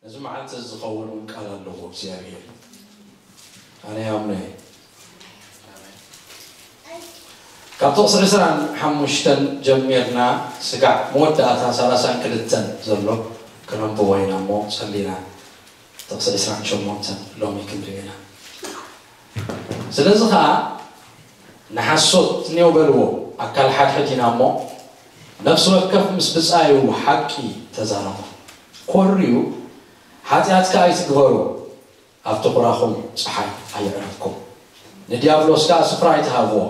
እዚ መዓልቲ እዚ ዝኸውን እውን ቃል ኣለዎ እግዚኣብሔር። ኣነ ያምነ ካብ ጥቕሲ ዕስራን ሓሙሽተን ጀሚርና ስጋዕ መወዳእታ ሰላሳን ክልተን ዘሎ ክነንብቦ ኢና እሞ ጸሊና ጥቕሲ ዕስራን ሸሞንተን ሎሚ ክንርኢ ኢና። ስለዚ ኸኣ ንሓሶት ኔው በልዎ፣ ኣካል ሓድሕድ ኢና እሞ ነፍሲ ወከፍ ምስ ብጻዩ ሓቂ ተዛረቡ። ኮርዩ ሓጢኣት ከኣ ኣይትግበሩ፣ ኣብቲ ኹራኹም ጸሓይ ኣየዕረፍኩም፣ ንዲያብሎስ ከኣ ስፍራ ኣይትሃብዎ።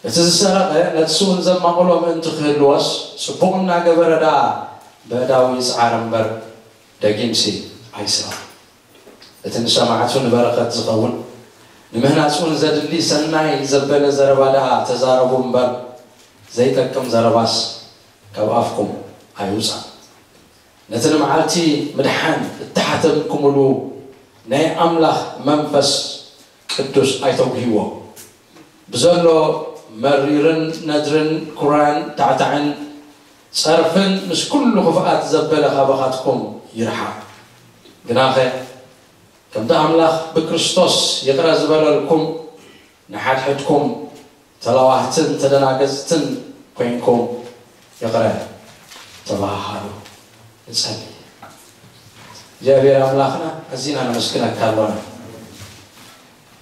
እቲ ዝሰረቐ ነቲ ስኡን ዘማቕሎ ምእንቲ ክህልዎስ ጽቡቕ እናገበረ ደኣ በእዳዊ ይጽዓር እምበር ደጊምሲ ኣይስረቕ። እቲ ንሰማዕቱ ንበረኸት ዝኸውን ንምህናጽ እውን ዘድሊ ሰናይ ዘበለ ዘረባ ደኣ ተዛረቡ እምበር ዘይጠቅም ዘረባስ ካብ ኣፍኩም ኣይውጻእ። ነቲ ንመዓልቲ ምድሓን እተሓተምኩምሉ ናይ ኣምላኽ መንፈስ ቅዱስ ኣይተጉህይዎ። ብዘሎ መሪርን ነድርን ኩራን ታዕታዕን ጸርፍን ምስ ኩሉ ክፍኣት ዘበለ ካባኻትኩም ይርሓቕ። ግናኸ ከምቲ ኣምላኽ ብክርስቶስ ይቕረ ዝበለልኩም ንሓድሕድኩም ተላዋህትን ተደናገጽትን ኮይንኩም ይቕረ ተባሃሃሉ። ንጸሊ። እግዚኣብሔር ኣምላኽና ኣዚና ነመስግነካ ኣሎና።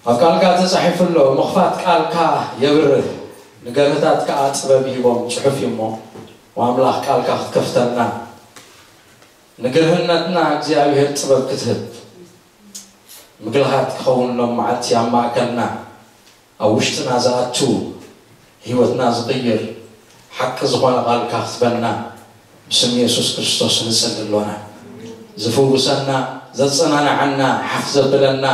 ኣብ ቃልካ ተጻሒፉ ኣሎ፣ ምኽፋት ቃልካ የብርህ፣ ንገርህታት ከኣ ጥበብ ይህቦም ጽሑፍ እዩ እሞ፣ ወኣምላኽ ቃልካ ክትከፍተልና ንግርህነትና እግዚኣብሔር ጥበብ ክትህብ ምግልኻት ክኸውንሎም መዓልቲ ኣብ ማእከልና ኣብ ውሽጥና ዝኣቱ ህይወትና ዝቕይር ሓቂ ዝኾነ ቃልካ ክትበና ብስም የሱስ ክርስቶስ ንጽሊ ኣሎና። ዝፍውሰና፣ ዘጸናንዓና፣ ሓፍ ዘብለና፣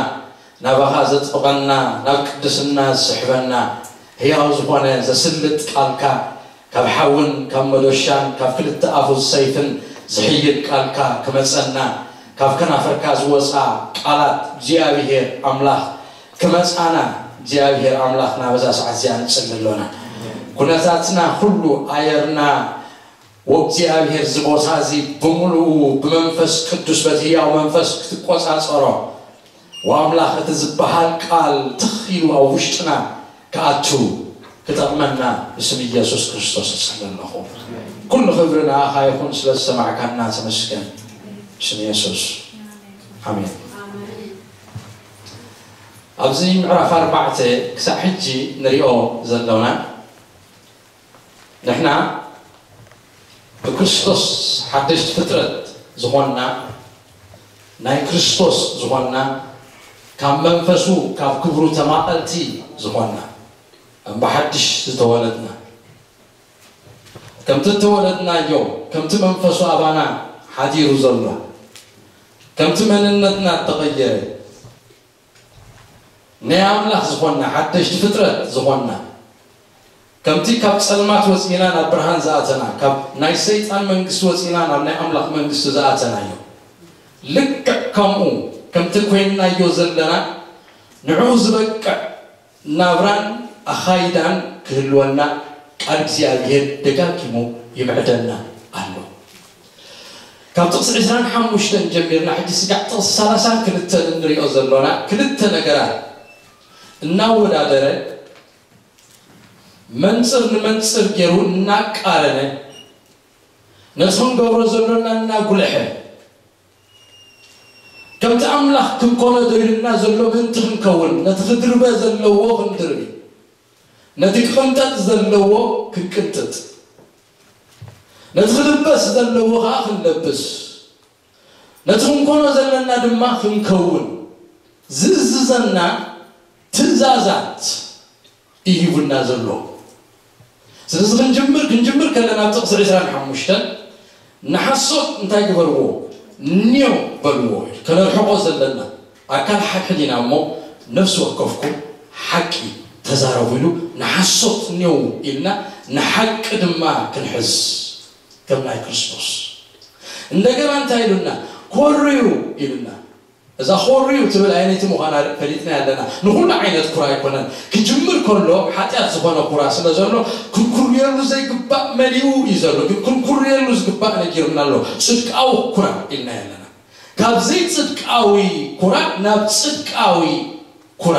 ናባኻ ዘጥብቐና፣ ናብ ቅድስና ዝስሕበና ህያው ዝኾነ ዘስልጥ ቃልካ ካብ ሓውን ካብ መዶሻን ካብ ክልተ ኣፉ ሰይፍን ዝሕይል ቃልካ ክመጸና ካብ ከናፈርካ ዝወጻ ቃላት እግዚኣብሔር ኣምላኽ ክመጻና እግዚኣብሔር ኣምላኽና በዛ ሰዓት እዚኣ ንጽሊ ኣሎና። ኩነታትና ኩሉ ኣየርና ወእግዚኣብሔር እዚ ቦታ እዚ ብምሉኡ ብመንፈስ ቅዱስ በቲ ህያው መንፈስ ክትቆጻጸሮ ወኣምላኽ እቲ ዝበሃል ቃል ትኽ ኢሉ ኣብ ውሽጥና ክኣቱ ክጠቕመና ብስም ኢየሱስ ክርስቶስ እጽሊ ኣለኹ። ኩሉ ክብሪ ንኣኻ ይኹን ስለ ዝሰማዕካና ተመስገን። ብስም የሱስ ኣሜን። ኣብዚ ምዕራፍ ኣርባዕተ ክሳዕ ሕጂ ንሪኦ ዘሎና ንሕና ብክርስቶስ ሓደሽቲ ፍጥረት ዝኾንና ናይ ክርስቶስ ዝኾንና ካብ መንፈሱ ካብ ክብሩ ተማቐልቲ ዝኾንና እምበሓድሽ ዝተወለድና ከምቲ እተወለድናዮ ከምቲ መንፈሱ ኣባና ሓዲሩ ዘሎ ከምቲ መንነትና እተቐየረ ናይ ኣምላኽ ዝኾንና ሓደሽቲ ፍጥረት ዝኾንና ከምቲ ካብ ጸልማት ወጺእና ናብ ብርሃን ዝኣተና ካብ ናይ ሰይጣን መንግስቲ ወጺእና ናብ ናይ ኣምላኽ መንግስቲ ዝኣተናዮ ልክዕ ከምኡ ከምቲ ኮይንናዮ ዘለና ንዕኡ ዝበቅዕ ናብራን ኣኻይዳን ክህልወና ቃል እግዚኣብሔር ደጋጊሙ ይምዕደና ኣሎ። ካብ ጥቕሲ ዕስራን ሓሙሽተን ጀሚርና ሕጂ ስጋዕ ጥቕሲ ሰላሳን ክልተን እንሪኦ ዘሎና ክልተ ነገራት እናወዳደረ መንፅር ንመንፅር ገይሩ እናቃረነ ነቲ ክንገብሮ ዘሎና እናጉልሐ ከምቲ ኣምላኽ ክንኮኖ ደይሉና ዘሎ ምእንቲ ክንከውን ነቲ ክድርበ ዘለዎ ክንድርቢ ነቲ ክቕንጠጥ ዘለዎ ክንቅንጥጥ ነቲ ክልበስ ዘለዎ ከዓ ክንለብስ ነቲ ክንኮኖ ዘለና ድማ ክንከውን ዝእዝዘና ትእዛዛት እዩ ሂቡና ዘሎ። ስለዚ ክንጅምር ክንጅምር ከለና ኣብ ጥቕሲ ዕስራን ሓሙሽተን ንሓሶት እንታይ ግበርዎ ኔው በልዎ ከነርሕቆ ዘለና ኣካል ሓድሕድ ኢና እሞ ነፍሲ ወከፍኩም ሓቂ ተዛረቡ ኢሉ ንሓሶት ኔው ኢልና ንሓቂ ድማ ክንሕዝ ከም ናይ ክርስቶስ እንደገና እንታይ ኢሉና ኮርዩ ኢሉና እዛ ኮርዩ ትብል ኣይነይቲ ምዃና ፈሊጥና ኣለና ንኩሉ ዓይነት ኩራ ኣይኮነን ክጅምር ከሎ ሓጢኣት ዝኾነ ኩራ ስለ ዘሎ ክንኩርየሉ ዘይግባእ መሊኡ እዩ ዘሎ ግን ክንኩርየሉ ዝግባእ ነጊርና ኣሎ ጽድቃዊ ኩራ ኢልና ኣለና ካብ ዘይጽድቃዊ ኩራ ናብ ጽድቃዊ ኩራ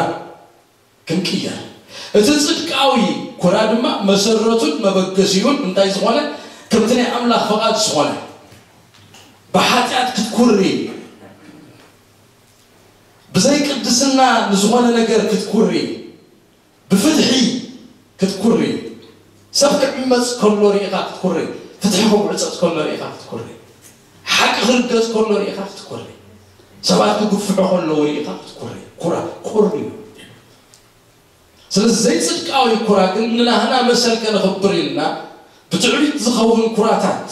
ክንቅየር፣ እቲ ጽድቃዊ ኩራ ድማ መሰረቱን መበገሲኡን እንታይ ዝኾነ፣ ከምቲ ናይ ኣምላኽ ፍቓድ ዝኾነ፣ ብሓጢኣት ክትኩሪ፣ ብዘይ ቅድስና ንዝኾነ ነገር ክትኩሪ፣ ብፍትሒ ክትኩሪ፣ ሰብ ክዕመጽ ከሎ ርኢኻ ክትኩሪ፣ ፍትሒ ክጉዕጸጽ ከሎ ርኢኻ ክትኩሪ፣ ሓቂ ክርገጽ ከሎ ርኢኻ ክትኩሪ፣ ሰባት ክግፍሑ ከለዉ ርኢኻ ክትኩሪ። ኩራ ኩር እዩ። ስለዚ ዘይጽድቃዊ ኩራ ግን ንናህና መሰል ከነኽብር ኢልና ብትዕቢት ዝኸውን ኩራታት፣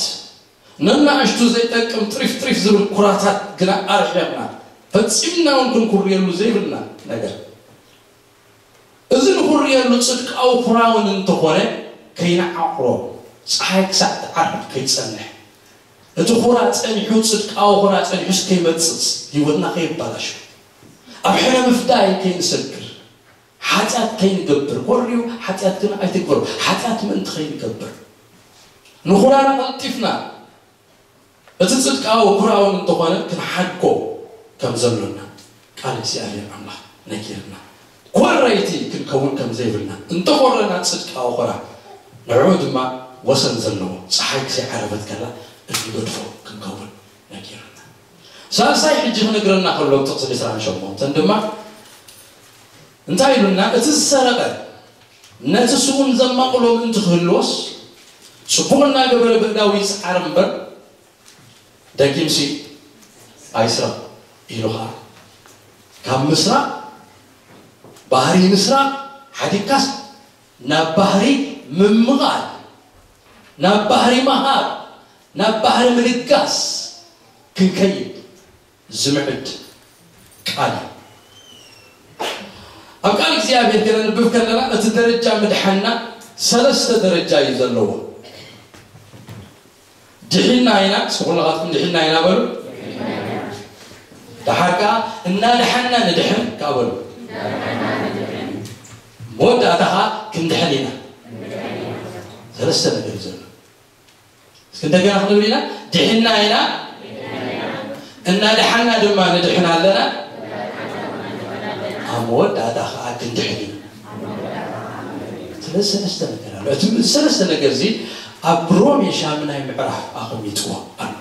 ነናእሽቱ ዘይጠቅም ጥሪፍ ጥሪፍ ዝብል ኩራታት ግና ኣርሒቕና፣ ፈጺምና እውን ክንኩርየሉ ዘይብልና ነገር። እዚ ንኹርየሉ ጽድቃዊ ኩራ እውን እንተኾነ ከይንዓቕሮ፣ ጸሓይ ክሳዕ ትዓርብ ከይጸንሕ፣ እቲ ኩራ ጸኒሑ፣ ጽድቃዊ ኩራ ጸኒሑ እስከይመጽጽ፣ ህይወትና ከየባላሹ፣ ኣብ ሕነ ምፍዳይ ከይንሰግር፣ ሓጢኣት ከይንገብር፣ ኮርዩ ሓጢኣት ግን ኣይትግበሩ፣ ሓጢኣት ምእንቲ ከይንገብር፣ ንኹራና ቀልጢፍና፣ እቲ ጽድቃዊ ኩራውን እንተኾነ ክንሓድጎ ከም ዘሎና ቃል እግዚኣብሔር ኣምላኽ ነጊርና። ኮረይቲ ክንከውን ከም ዘይብልና፣ እንተኾረና ጽድቃዊ ኩራ፣ ንዕኡ ድማ ወሰን ዘለዎ፣ ጸሓይ ክሰይዓረበት ከላ እንገድፎ ክንከውን ነጊርና። ሳልሳይ ሕጂ ክነግረና ከሎ ጥቕሲ ዕስራን ሸሞንተን ድማ እንታይ ኢሉና? እቲ ዝሰረቐ ነቲ ስኡን ዘማቕሎ ምእንቲ ክህልዎስ፣ ጽቡቕ እናገበረ ብእዳዊ ይጽዓር እምበር፣ ደጊምሲ ኣይስረቕ ኢሉ ኸዓ፣ ካብ ምስራቕ፣ ባህሪ ምስራቕ ሓዲግካስ ናብ ባህሪ ምምቓል፣ ናብ ባህሪ ምሃብ፣ ናብ ባህሪ ምልጋስ ክንከይድ ዝምዕድ ቃል እዩ። ኣብ ቃል እግዚኣብሔር ከነንብብ ከለና እቲ ደረጃ ምድሓና ሰለስተ ደረጃ እዩ ዘለዎ። ድሒና ኢና፣ እስኪ ኩላኻትኩም ድሒና ኢና በሉ። ደሓር ከኣ እናድሓና ንድሕን ከኣ በሉ። መወዳእታ ከኣ ክንድሕን ኢና። ሰለስተ ነገር እዩ ዘሎ። እስኪ እንደገና ክንብል ኢና። ድሒና ኢና፣ እናድሓና ድማ ንድሕን ኣለና። ኣብ መወዳእታ ከኣ ክንድሕን ኢና። ስለዚ ሰለስተ ነገር ኣሎ። እቲ ሰለስተ ነገር እዚ ኣብ ሮሜ ሻምናይ ምዕራፍ ኣቐሚጥዎ ኣሎ።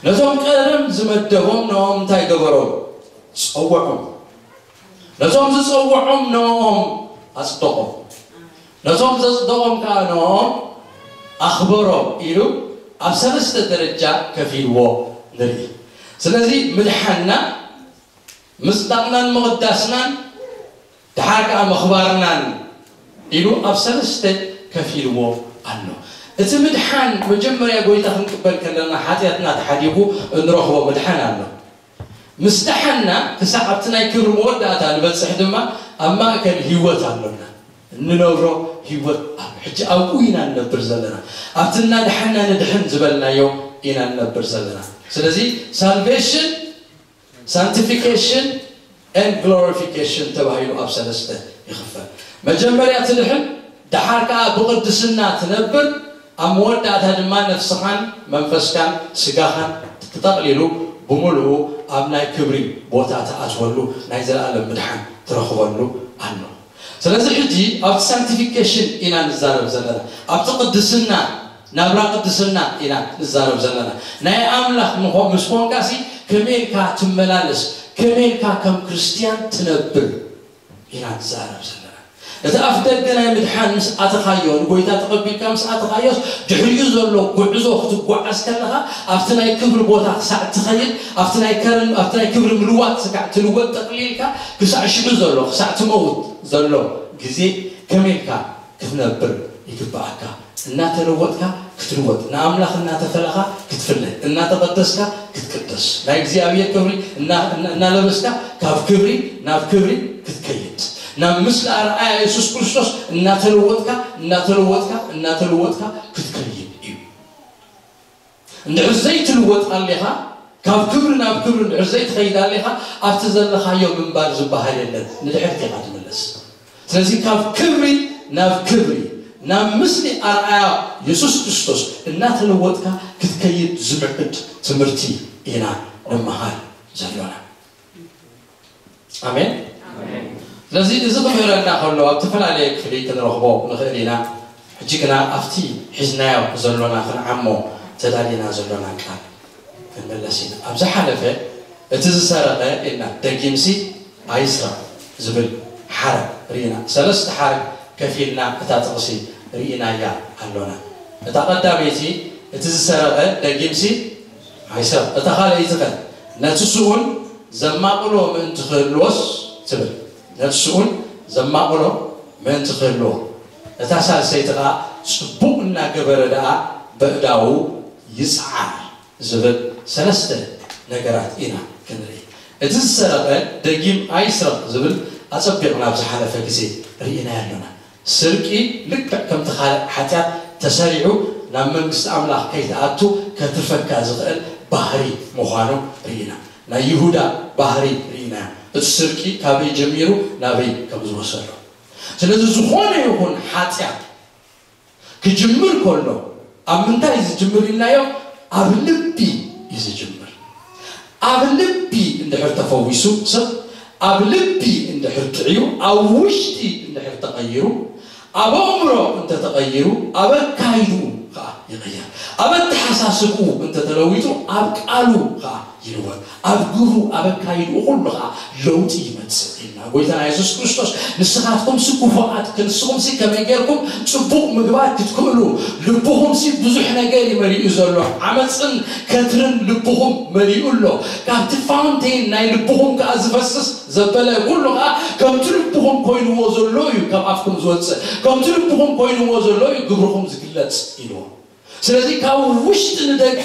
ነዞም ቀደም ዝመደቦም ንኦም እንታይ ገበሮም? ጸውዖም። ነዞም ዝጸውዖም ንኦም ኣጽደቖም። ነዞም ዘጽደቖም ከኣ ንኦም ኣኽበሮም ኢሉ ኣብ ሰለስተ ደረጃ ከፊልዎ ንርኢ። ስለዚ ምድሓንና፣ ምጽዳቕናን ምቕዳስናን፣ ደሓር ከኣ ምኽባርናን ኢሉ ኣብ ሰለስተ ከፊልዎ ኣሎ። እቲ ምድሓን መጀመርያ ጎይታ ክንቅበል ከለና ሓጢኣትና ተሓዲጉ እንረኽቦ ምድሓን ኣሎ። ምስ ደሓንና ክሳዕ ኣብቲ ናይ ክብሪ መወዳእታ ንበጽሕ ድማ ኣብ ማእከል ህይወት ኣሎና። እንነብሮ ህይወት ኣሎ። ሕጂ ኣብኡ ኢና ንነብር ዘለና። ኣብቲ እናደሓንና ንድሕን ዝበልናዮ ኢና ንነብር ዘለና። ስለዚ ሳልቬሽን፣ ሳንክቲፊኬሽን ኤንድ ግሎሪፊኬሽን ተባሂሉ ኣብ ሰለስተ ይኽፈል። መጀመርያ ትድሕን፣ ደሓር ከኣ ብቕድስና ትነብር፣ ኣብ መወዳእታ ድማ ነፍስኻን መንፈስካን ስጋኻን ተጠቕሊሉ ብምሉኡ ኣብ ናይ ክብሪ ቦታ ትኣትወሉ ናይ ዘለኣለም ምድሓን ትረኽበሉ ኣሎ። ስለዚ ሕጂ ኣብቲ ሳንክቲፊኬሽን ኢና ንዛረብ ዘለና፣ ኣብቲ ቅድስና፣ ናብራ ቅድስና ኢና ንዛረብ ዘለና። ናይ ኣምላኽ ምኾ-፣ ምስ ኮንካሲ ከመይ ኢልካ ትመላለስ፣ ከመይ ኢልካ ከም ክርስትያን ትነብር ኢና ንዛረብ ዘለና። እቲ ኣፍ ደገ ናይ ምድሓን ምስ ኣተኻዮ፣ ንጎይታ ተቐቢልካ ምስ ኣተኻዮስ፣ ድሕሪኡ ዘሎ ጉዕዞ ክትጓዓዝ ከለኻ፣ ኣብቲ ናይ ክብሪ ቦታ ክሳዕ ትኸይድ፣ ኣብቲ ናይ ከርን-፣ ኣብቲ ናይ ክብሪ ምልዋጥ ክሳዕ ትልወጥ፣ ጠቕሊልካ ክሳዕ ሽዑ ዘሎ፣ ክሳዕ ትመውት ዘሎ ግዜ ከመይ ኢልካ ክትነብር ይግብኣካ። እናተለወጥካ ክትልወጥ፣ ንኣምላኽ እናተፈለኻ ክትፍለ፣ እናተቐደስካ ክትቅደስ፣ ናይ እግዚኣብሔር ክብሪ እና-፣ እና-፣ እናለበስካ ካብ ክብሪ ናብ ክብሪ ክትከይድ፣ ናብ ምስሊ ኣርኣያ የሱስ ክርስቶስ እናተለወጥካ፣ እናተለወጥካ፣ እናተለወጥካ ክትከይድ እዩ። እንድሕር ዘይትልወጥ ኣሊኻ፣ ካብ ክብሪ ናብ ክብሪ እንድሕር ዘይትኸይድ ኣሊኻ፣ ኣብቲ ዘለኻዮ ምንባር ዝበሃል የለን። ንድሕሪት ኢኻ ትምለስ። ስለዚ ካብ ክብሪ ናብ ክብሪ፣ ናብ ምስሊ ኣርኣያ የሱስ ክርስቶስ እናተለወጥካ ክትከይድ ዝምዕድ ትምህርቲ ኢና ንመሃር ዘሎና። ኣሜን። ስለዚ እዚ ክምህረና ከሎ ኣብ ዝተፈላለየ ክፍሊ ክንረኽቦ ንኽእል ኢና። ሕጂ ግና ኣብቲ ሒዝናዮ ዘሎና ክንዓሞ ተዳሊና ዘሎና ቃል ክንመለስ ኢና። ኣብ ዝሓለፈ እቲ ዝሰረቐ ኢልና ደጊምሲ ኣይስረቕ ዝብል ሓረግ ርኢና። ሰለስተ ሓረግ ከፊልና እታ ጥቕሲ ርኢናያ ኣሎና። እታ ቀዳመይቲ እቲ ዝሰረቐ ደጊምሲ ኣይስረቕ። እታ ካልኣይቲ ኸ ነቲ ስኡን ዘማቕሎ ምእንቲ ክህልዎስ ትብል። ነቲ ስኡን ዘማቕሎ ምእንቲ ክህልዎ። እታ ሳልሰይቲ ኸዓ ጽቡቕ እናገበረ ደኣ በእዳዉ ይጽዓር ዝብል ሰለስተ ነገራት ኢና ክንርኢ። እቲ ዝሰረቐ ደጊም ኣይስረቕ ዝብል ኣጸቢቕና ኣብ ዝሓለፈ ግዜ ርኢናዮ ኣሎና። ስርቂ ልክዕ ከምቲ ካልእ ሓጢኣት ተሰሪዑ ናብ መንግስቲ ኣምላኽ ከይትኣቱ ከትርፈካ ዝኽእል ባህሪ ምዃኑ ርኢና። ናይ ይሁዳ ባህሪ ርኢና። እቲ ስርቂ ካበይ ጀሚሩ ናበይ ከም ዝወሰዶ። ስለዚ ዝኾነ ይኹን ሓጢኣት ክጅምር ከሎ ኣብ ምንታይ ዝጅምር ኢልናዮ? ኣብ ልቢ እዩ ዝጅምር። ኣብ ልቢ እንድሕር ተፈዊሱ ሰብ፣ ኣብ ልቢ እንድሕር ጥዕዩ፣ ኣብ ውሽጢ እንድሕር ተቐይሩ፣ ኣብ ኣእምሮ እንተተቐይሩ፣ ኣብ ኣካይድኡ ከዓ ይቕየር። ኣብ ኣተሓሳስብኡ እንተተለዊጡ፣ ኣብ ቃሉ ከዓ ይልወጥ። ኣብ ግብሩ፣ ኣብ ኣካይድኡ ኩሉ ከዓ ለውጢ ይመጽእ ኢልና። ጎይታና የሱስ ክርስቶስ ንስኻትኩምሲ ክፉኣት፣ ንስኹምሲ ከመይ ጌርኩም ጽቡቕ ምግባር ክትክእሉ፣ ልብኹምሲ ብዙሕ ነገር እዩ መሊኡ ዘሎ። ዓመጽን ከትርን ልብኹም መሊኡ ኣሎ። ካብቲ ፋውንቴን ናይ ልብኹም ከዓ ዝፈስስ ዘበለ ኩሉ ከዓ ከምቲ ልብኹም ኮይንዎ ዘሎ እዩ ካብ ኣፍኩም ዝወጽእ። ከምቲ ልብኹም ኮይንዎ ዘሎ እዩ ግብርኹም ዝግለጽ ኢልዎ። ስለዚ ካብ ውሽጢ ንደገ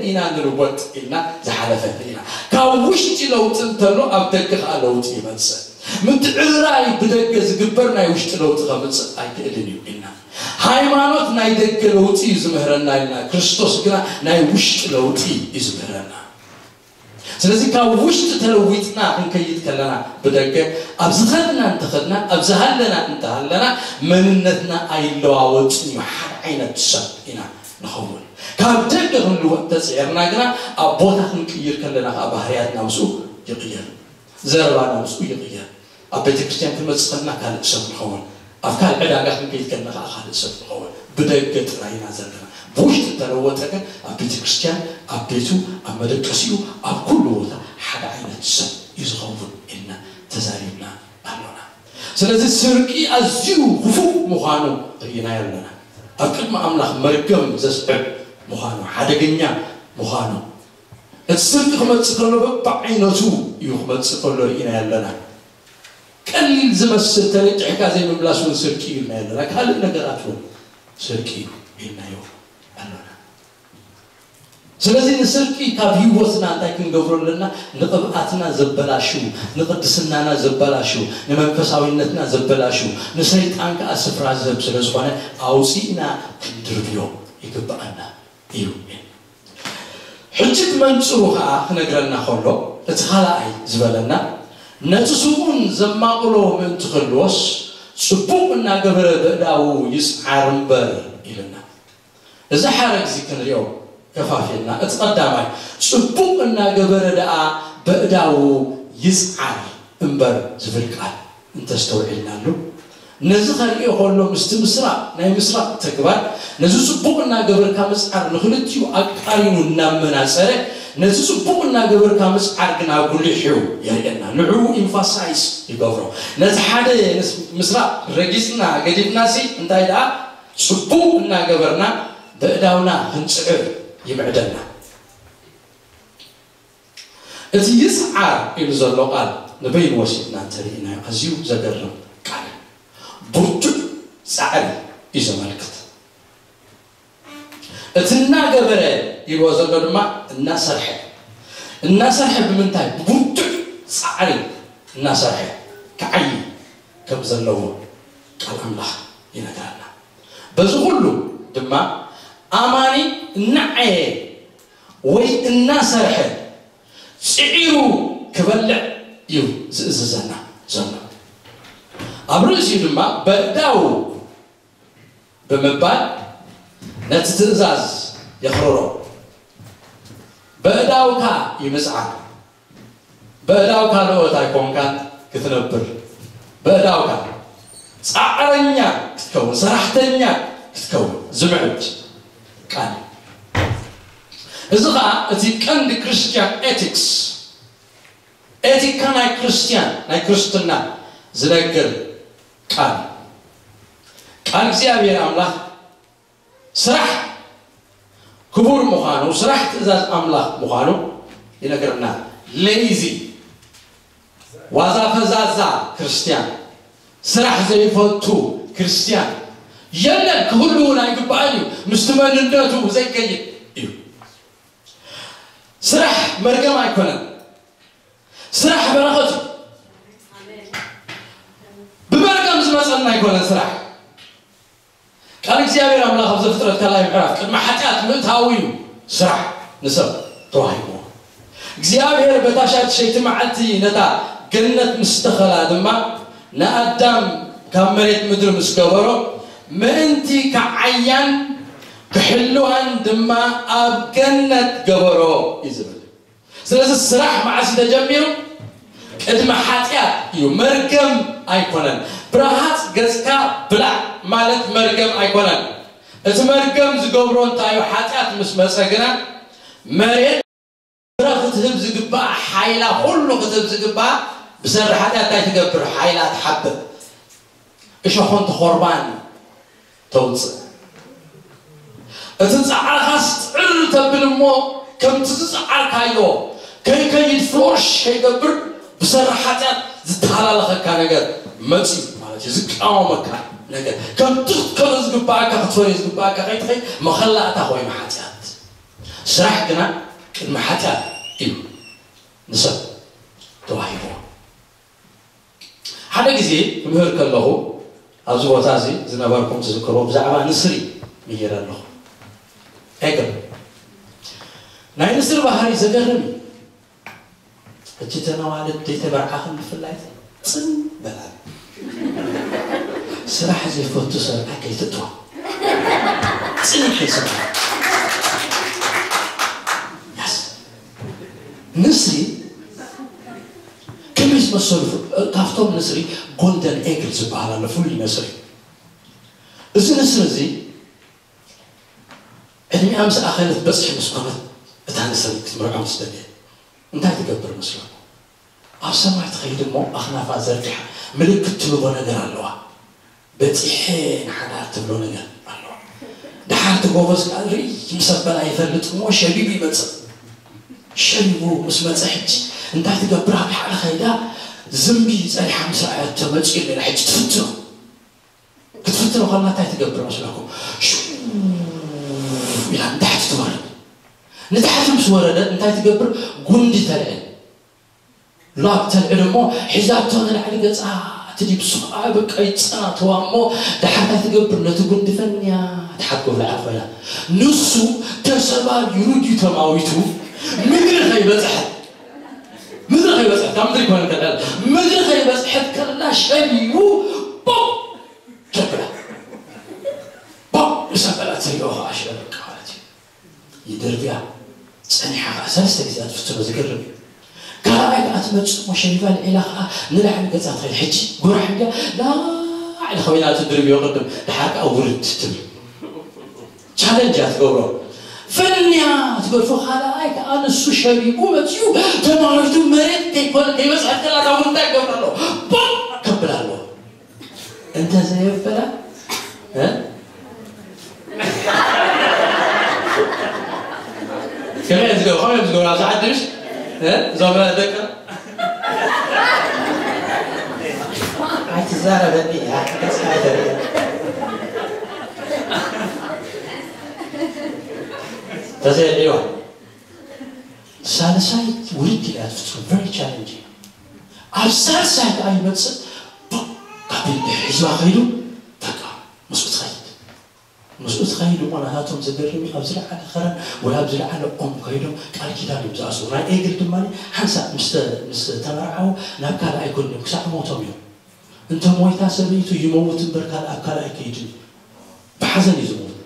ኢና ንልወጥ ኢልና ዝሓለፈ ኢና። ካብ ውሽጢ ለውጢ እንተሎ ኣብ ደገ ከዓ ለውጢ ይመጽእ። ምትዕርራይ ብደገ ዝግበር ናይ ውሽጢ ለውጢ ከምጽእ ኣይክእልን እዩ ኢልና። ሃይማኖት ናይ ደገ ለውጢ እዩ ዝምህረና ኢልና፣ ክርስቶስ ግና ናይ ውሽጢ ለውጢ እዩ ዝምህረና። ስለዚ ካብ ውሽጢ ተለዊጥና ክንከይድ ከለና ብደገ ኣብ ዝኸድና እንተኸድና፣ ኣብ ዝሃለና እንተሃለና መንነትና ኣይለዋወጥን እዩ። ሓደ ዓይነት ሰብ ኢና ንኸውን። ካብ ደገ ክንልወጥ ተፅዒርና ግና ኣብ ቦታ ክንቅይር ከለና ከዓ ባህርያትና ምስኡ ይቕየር። ዘረባና ምስኡ ይቕየር። ኣብ ቤተ ክርስቲያን ክንመፅእ ከለና ካልእ ሰብ ንኸውን። ኣብ ካልእ ዕዳጋ ክንከይድ ከለና ከዓ ካልእ ሰብ ንኸውን። ብደገ ጥራይ ኢና ዘለና። ብውሽጢ እንተለወጠ ግን ኣብ ቤተ ክርስቲያን፣ ኣብ ቤቱ፣ ኣብ መደቀሲኡ፣ ኣብ ኩሉ ቦታ ሓደ ዓይነት ሰብ እዩ ዝኸውን ኢልና ተዛሪብና ኣሎና። ስለዚ ስርቂ ኣዝዩ ክፉእ ምዃኑ ርኢናዮ ኣለና። ኣብ ቅድሚ ኣምላኽ መርገም ዘስዕብ ምዃኑ፣ ሓደገኛ ምዃኑ፣ እቲ ስርቂ ክመጽእ ከሎ በብዓይነቱ እዩ ክመጽእ ከሎ ርኢናዮ ኣለና። ቀሊል ዝመስል ተረቂሕካ ዘይምምላስ እውን ስርቂ እዩ ኢልናዮ ኣለና። ካልእ ነገራት እውን ስርቂ እዩ ኢልናዮ ኣሎና። ስለዚ ንስርቂ ካብ ህይወትና እንታይ ክንገብሮ ኣለና? ንቕብኣትና ዘበላሹ፣ ንቕድስናና ዘበላሹ፣ ንመንፈሳዊነትና ዘበላሹ፣ ንሰይጣን ከኣ ስፍራ ዝህብ ስለ ዝኾነ ኣውፂእና ክንድርብዮ ይግብኣና እዩ። ሕጂ እቲ መንፅሩ ከኣ ክነግረና ከሎ እቲ ካልኣይ ዝበለና ነቲ ስኡን ዘማቕሎ ምእንቲ ክህልዎስ ጽቡቕ እናገበረ በእዳዉ ይጽዓር እምበር ኢልና። እዚ ሓረግ እዚ ክንሪኦ ከፋፊልና፣ እቲ ቀዳማይ ጽቡቕ እናገበረ ደኣ በእዳዉ ይጽዓር እምበር ዝብል ቃል እንተስተውዒልናሉ፣ ነዚ ከርእዮ ከሎ ምስቲ ምስራቕ፣ ናይ ምስራቕ ተግባር ነዚ ጽቡቕ እናገበርካ ምጽዓር ንኽልቲኡ ኣቃሪኑ እናመናጸረ፣ ነቲ ጽቡቕ እናገበርካ ምጽዓር ግን ኣጉሊሑ የርእየና። ንዕኡ ኢምፋሳይዝ ይገብሮ። ነቲ ሓደ ምስ-፣ ምስራቕ ረጊጽና ገዲፍናሲ እንታይ ደኣ ጽቡቕ እናገበርና በእዳውና ክንጽዕር ይምዕደና። እቲ ይጽዓር ኢሉ ዘሎ ቃል ንበይኑ ወሲድና እንተርኢናዮ ኣዝዩ ዘገርም ቃል እዩ። ብርቱዕ ጻዕሪ እዩ ዘመልክት። እቲ እናገበረ ኢልዎ ዘሎ ድማ እናሰርሐ። እናሰርሐ ብምንታይ? ብብርቱዕ ጻዕሪ እናሰርሐ ክዓዪ ከም ዘለዎ ቃል ኣምላኽ ይነግረና። በዚ ኩሉ ድማ ኣማኒ እናዓየ ወይ እናሰርሐ ጽዒሩ ክበልዕ እዩ ዝእዝዘና ዘሎ። ኣብ ርእሲኡ ድማ በእዳዉ ብምባል ነቲ ትእዛዝ የኽርሮ። በእዳውካ ይምጽዓር። በእዳውካ ልኦት ኣይኮንካን ክትነብር፣ በእዳውካ ጻዕረኛ ክትከውን፣ ሰራሕተኛ ክትከውን ዝምዕድ ቃል እዩ። እዚ ኸኣ እቲ ቀንዲ ክርስቲያን ኤቲክስ፣ ኤቲካ ናይ ክርስቲያን፣ ናይ ክርስትና ዝነግር ቃል እዩ። ቃል እግዚኣብሔር ኣምላኽ ስራሕ ክቡር ምዃኑ፣ ስራሕ ትእዛዝ ኣምላኽ ምዃኑ ይነግረና። ሌዚ፣ ዋዛ ፈዛዛ ክርስቲያን፣ ስራሕ ዘይፈቱ ክርስቲያን የለን፣ ክህሉ እውን ኣይግባእን እዩ። ምስቲ መንነቱ ዘይከይድ እዩ። ስራሕ መርገም ኣይኮነን። ስራሕ በረኸት እዩ። ብመርገም ዝመጸና ኣይኮነን ስራሕ። ቃል እግዚኣብሔር ኣምላኽ ኣብ ዘፍጥረት ካልኣይ ምዕራፍ ቅድሚ ሓጢኣት ምእታዊ እዩ ስራሕ ንሰብ ተዋሂብዎ። እግዚኣብሔር በታ ሻድሸይቲ መዓልቲ ነታ ገነት ምስ ተኸላ ድማ ንኣዳም ካብ መሬት ምድሪ ምስ ገበሮ ምእንቲ ክዓያን ክሕልዋን ድማ ኣብ ገነት ገበሮ እዩ ዝብል። ስለዚ ስራሕ መዓስ እዩ ተጀሚሩ? ቅድሚ ሓጢኣት እዩ። መርገም ኣይኮነን። ብረሃጽ ገጽካ ብላዕ ማለት መርገም ኣይኮነን። እቲ መርገም ዝገብሮ እንታይ እዩ? ሓጢኣት ምስ መጸ ግና መሬት ፍረ ክትህብ ዝግባኣ ሓይላ ኩሉ ክትህብ ዝግባኣ ብሰሪ ሓጢኣት እንታይ ትገብር? ሓይላ ትሓብእ። እሾኾን ተኾርባን ተውፅእ። እቲ ፃዕርኻስ ፅዕር ተብል እሞ ከምቲ ዝፀዓርካዮ ከይከይድ ፍሎሽ ከይገብር ብሰሪ ሓጢኣት ዝተሃላለኸካ ነገር መፅዩ ማለት እዩ። ዝቃወመካ ነገር ከምቲ ክትከዶ ዝግባኣካ ክትፈርዮ ዝግባኣካ ከይትኸይድ መኸላእታ ኮይኑ ሓጢኣት። ስራሕ ግና ቅድሚ ሓጢኣት እዩ ንሰብ ተዋሂብዎ። ሓደ ግዜ ክምህር ከለኹ ኣብዚ ቦታ እዚ ዝነበርኩም ትዝክርዎ ብዛዕባ ንስሪ ምሂረ ኣለኹ። ኤግር ናይ ንስሪ ባህሪ ዘገርም እዩ። ሕጂ ተን ኣዋልድ ዘይተመርዓኽን ብፍላይ ጽን በላል። ስራሕ ዘይፈቱ ሰብኣይ ከይትእትዋ። ጽን ኢልካ ይስምዓካ። ያስ ንስሪ ከመይ ዝመሰሉ ፍ-፣ ካብቶም ንስሪ ጎልደን ኤግል ዝበሃል ኣሎ፣ ፍሉይ ነስሪ። እዚ ነስሪ እዚ ዕድሚኣ ምስ ኣኸለት በጽሒ ምስ ኮነት እታ ነስሪ ክትምርዖ ምስ ደለየ እንታይ ትገብር መስለኩም? ኣብ ሰማይ ትኸይድ እሞ ኣኽናፋ ዘርጊሓ ምልክት ትህቦ ነገር ኣለዋ። በጺሐ ንሓዳር ትብሎ ነገር ኣለዋ። ደሓር እቲ ጎበዝ ከኣ ርእይ ምስ ኣበላ ይፈልጥ እሞ ሸቢቡ ይመጽእ። ሸቢቡ ምስ መጸ ሕጂ እንታይ ትገብር? ኣብ ላዕሊ ኸይዳ ዝንቢ ጸኒሓ ምስ ረኣየቶ መጺኡ ሌላ ሕጂ ትፍትኖ። ክትፍትኖ ከላ እንታይ ትገብር መስለኩም? ሽው ኢላ ንታሕቲ ትወርድ። ንታሕቲ ምስ ወረደት እንታይ ትገብር? ጉንዲ ተልዕል። ላብ ተልዕል እሞ ሒዛቶ ንላዕሊ ገጻ ትድብሱ። ኣይ በቃ ይጸናተዋ እሞ ደሓር እንታይ ትገብር? ነቲ ጉንዲ ፈንያ ትሓትጎ ላዕሊ ኮይና። ንሱ ተሰባቢሩ ድዩ ተማዊቱ? ምድሪ ከይበጽሐት፣ ምድሪ ከይበጽሐት፣ ካብ ምድሪ ይኮነ ተልዕል። ምድሪ ከይበጽሐት ከላ ሸቢቡ ቦም ተብላ። ቦም ምስ ኣበላ ትሪኦ ኸዓ ሽበለካ ማለት እዩ። ይድርብያ። ጸኒሓ ኸዓ ሰለስተ ግዜ ትፍትኖ፣ ዝገርም እዩ። ካልኣይ ከኣ ትመጽእ እሞ ሸቢባ ልዒላ ኸዓ ንላዕሊ ገጻ ትኸይድ። ሕጂ ጎራሕ እንድያ ላዕሊ ኸዊና ትድርብዮ ቅድም፣ ደሓር ከኣ ውርድ ትብል። ቻለንጅ እያ ትገብሮ። ፈንያ ትገድፎ። ካልኣይ ከኣ ንሱ ሸቢቡ መጺኡ ተማዊቱ መሬት ከይኮነ ከይበጽሐት ከላ እታ እውን እንታይ ክገብር ኣለዎ? ቦም ከብል ኣለዎ። እንተ ዘየበላ፣ እ? ከመይ እዮም ዝገብሩ? ከመይ እዮም ዝገብሩ? ኣብዚ ዓዲ ምሽ? እ? እዞም ደቂ ኣይትዛረበኒ፣ ኣይትዛረበኒ። ተዘይዕዋ። ሳልሳይ ውርድ ኢላ ትፍትኖ፣ very challenging። ኣብ ሳልሳይ ከኣ ይመጽእ፣ ቡም፣ ካብ ኢድ ሒዝዋ ከይዱ፣ በቃ፣ ምስኡ ትኸይድ። ምስኡ ትኸይድ እሞ ናታቶም ዘገርም እዩ፣ ኣብ ዝለዓለ ኸረን ወይ ኣብ ዝለዓለ ኦም ከይዶም ቃል ኪዳን እዮም ዝኣስሩ። ናይ ኤግል ድማ ሓንሳእ ምስ ተ-፣ ምስ ተመርዓዉ ናብ ካልኣይ ጎኒ እዮም፣ ክሳዕ ሞቶም እዮም። እንተ ሞይታ ሰበይቱ ይመውት እምበር ካልእ ኣብ ካልእ ኣይከይድን እዩ። ብሓዘን እዩ ዝመውት።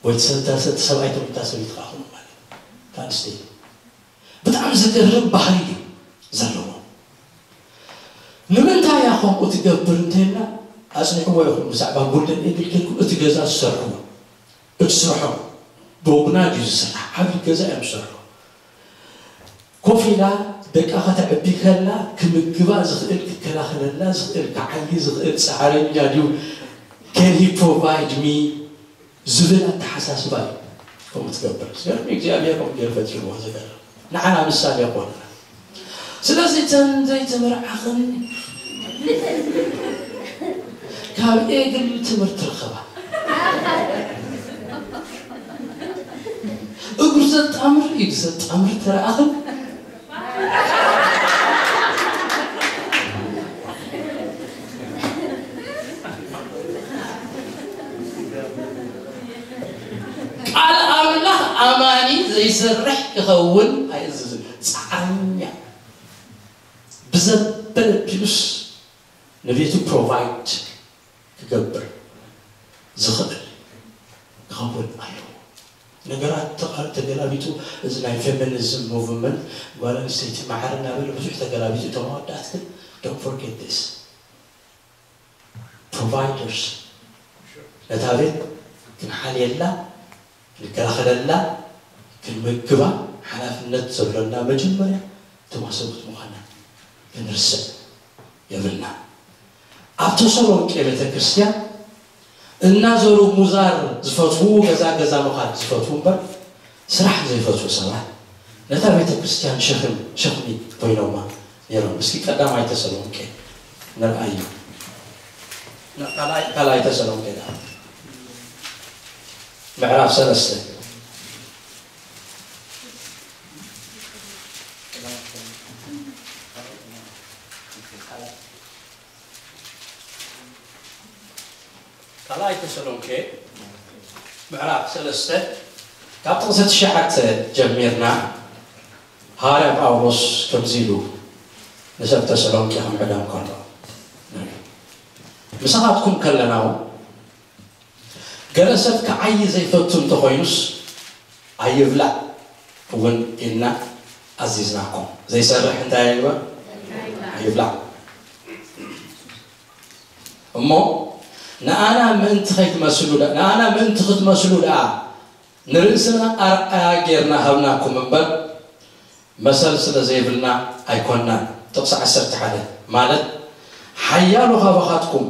ወይ እቲ ሰብ፣ እታ ሰ-፣ እቲ ሰብኣይ ተመውታ ሰበይቲ ከኣ ከምኡ ማለት እዩ። እታ ኣንስተይቲ። ብጣዕሚ ዘገርም ባህሪ እዩ። ዘለዎ። ንምንታይ እያ ከምኡ ትገብር እንተልና፣ ኣጽንዕዎ ኢኹም፣ ብዛዕባ ጎልደን ኤግል ጌርኩም እቲ ገዛ ዝሰርሕዎ፣ እቲ ስርሖም ብወግና ድዩ ዝስራሕ? ዓብዪ ገዛ እዮም ዝሰርሑ። ኮፍ ኢላ ደቃ ከተዕቢ ከላ ክምግባ ዝኽእል፣ ክከላኸለላ ዝኽእል፣ ክዓዪ ዝኽእል ጻዕረኛ ድዩ? Can he provide me? ዝብል ኣተሓሳስባ እዩ ከምኡ ትገብር። ዝገርም እዩ፣ እግዚኣብሔር ከምኡ ገይሩ ፈጢርዎ። ዝገርም፣ ንዓና ምሳሌ ይኾነና። ስለዚ እተን ዘይተመርዓኽን ካብ ኤግል ትምህርቲ ርኸባ። እግሩ ዘጣምር፣ ኢዱ ዘጣምር ተረኣኽን። ቃል ኣምላኽ ኣማኒ ዘይሰርሕ ክኸውን ኣይእዝዝን። ጻዕረኛ ብዘበለ ቢሉስ ንቤቱ ፕሮቫይድ ክገብር ዝኽእል ክኸውን ኣለዎ። ነገራት ተቓ-፣ ተገላቢጡ፣ እዚ ናይ ፌሚኒዝም ሙቭመንት፣ ጓል ኣንስተይቲ ማዕረ እናበለ ብዙሕ ተገላቢጡ፣ እቶም ኣወዳት ግን don't forget this። ፕሮቫይደርስ፣ ነታ ቤት ክንሓልየላ፣ ክንከላኸለላ፣ ክንምግባ ሓላፍነት ዘሎና መጀመርያ እቶም ሰብኡት ምዃና ክንርስዕ የብልና። ኣብ ተሰሎንቄ ቤተ ክርስቲያን እናዞሩ ሙዛር ዝፈትዉ፣ ገዛ ገዛ ምኻድ ዝፈትዉ እምበር ስራሕ ዘይፈትዉ ሰባት ነታ ቤተ ክርስቲያን ሸኽም፣ ሸኽሚ ኮይኖማ ነይሮም። እስኪ ቀዳማይ ተሰሎንቄ ንርኣዮ። ና-፣ ካልኣይ፣ ካልኣይ ተሰሎንቄ ደኣ ምዕራፍ ሰለስተ። ካልኣይ ተሰሎንቄ ምዕራፍ ሰለስተ ካብ ጥቕሲ ትሽዓተ ጀሚርና ሃዋርያ ጳውሎስ ከምዚ ኢሉ ንሰብ ተሰሎንቄ ክምዕዶም ከሎ፣ ምሳኻትኩም ከለና እውን ገለ ሰብ ክዓዪ ዘይፈቱ እንተኾይኑስ ኣይብላዕ እውን ኢልና ኣዚዝናኩም። ዘይሰርሕ እንታይ ኣይግበር? ኣይብላዕ። እሞ ንኣና ምእንቲ ከይትመስሉ ደ-፣ ንኣና ምእንቲ ክትመስሉ ደኣ ንርእስና ኣርኣያ ጌርና ሃብናኩም እምበር፣ መሰል ስለ ዘይብልና ኣይኮንናን። ጥቕሲ ዓሰርተ ሓደ ማለት፣ ሓያሎ ካባኻትኩም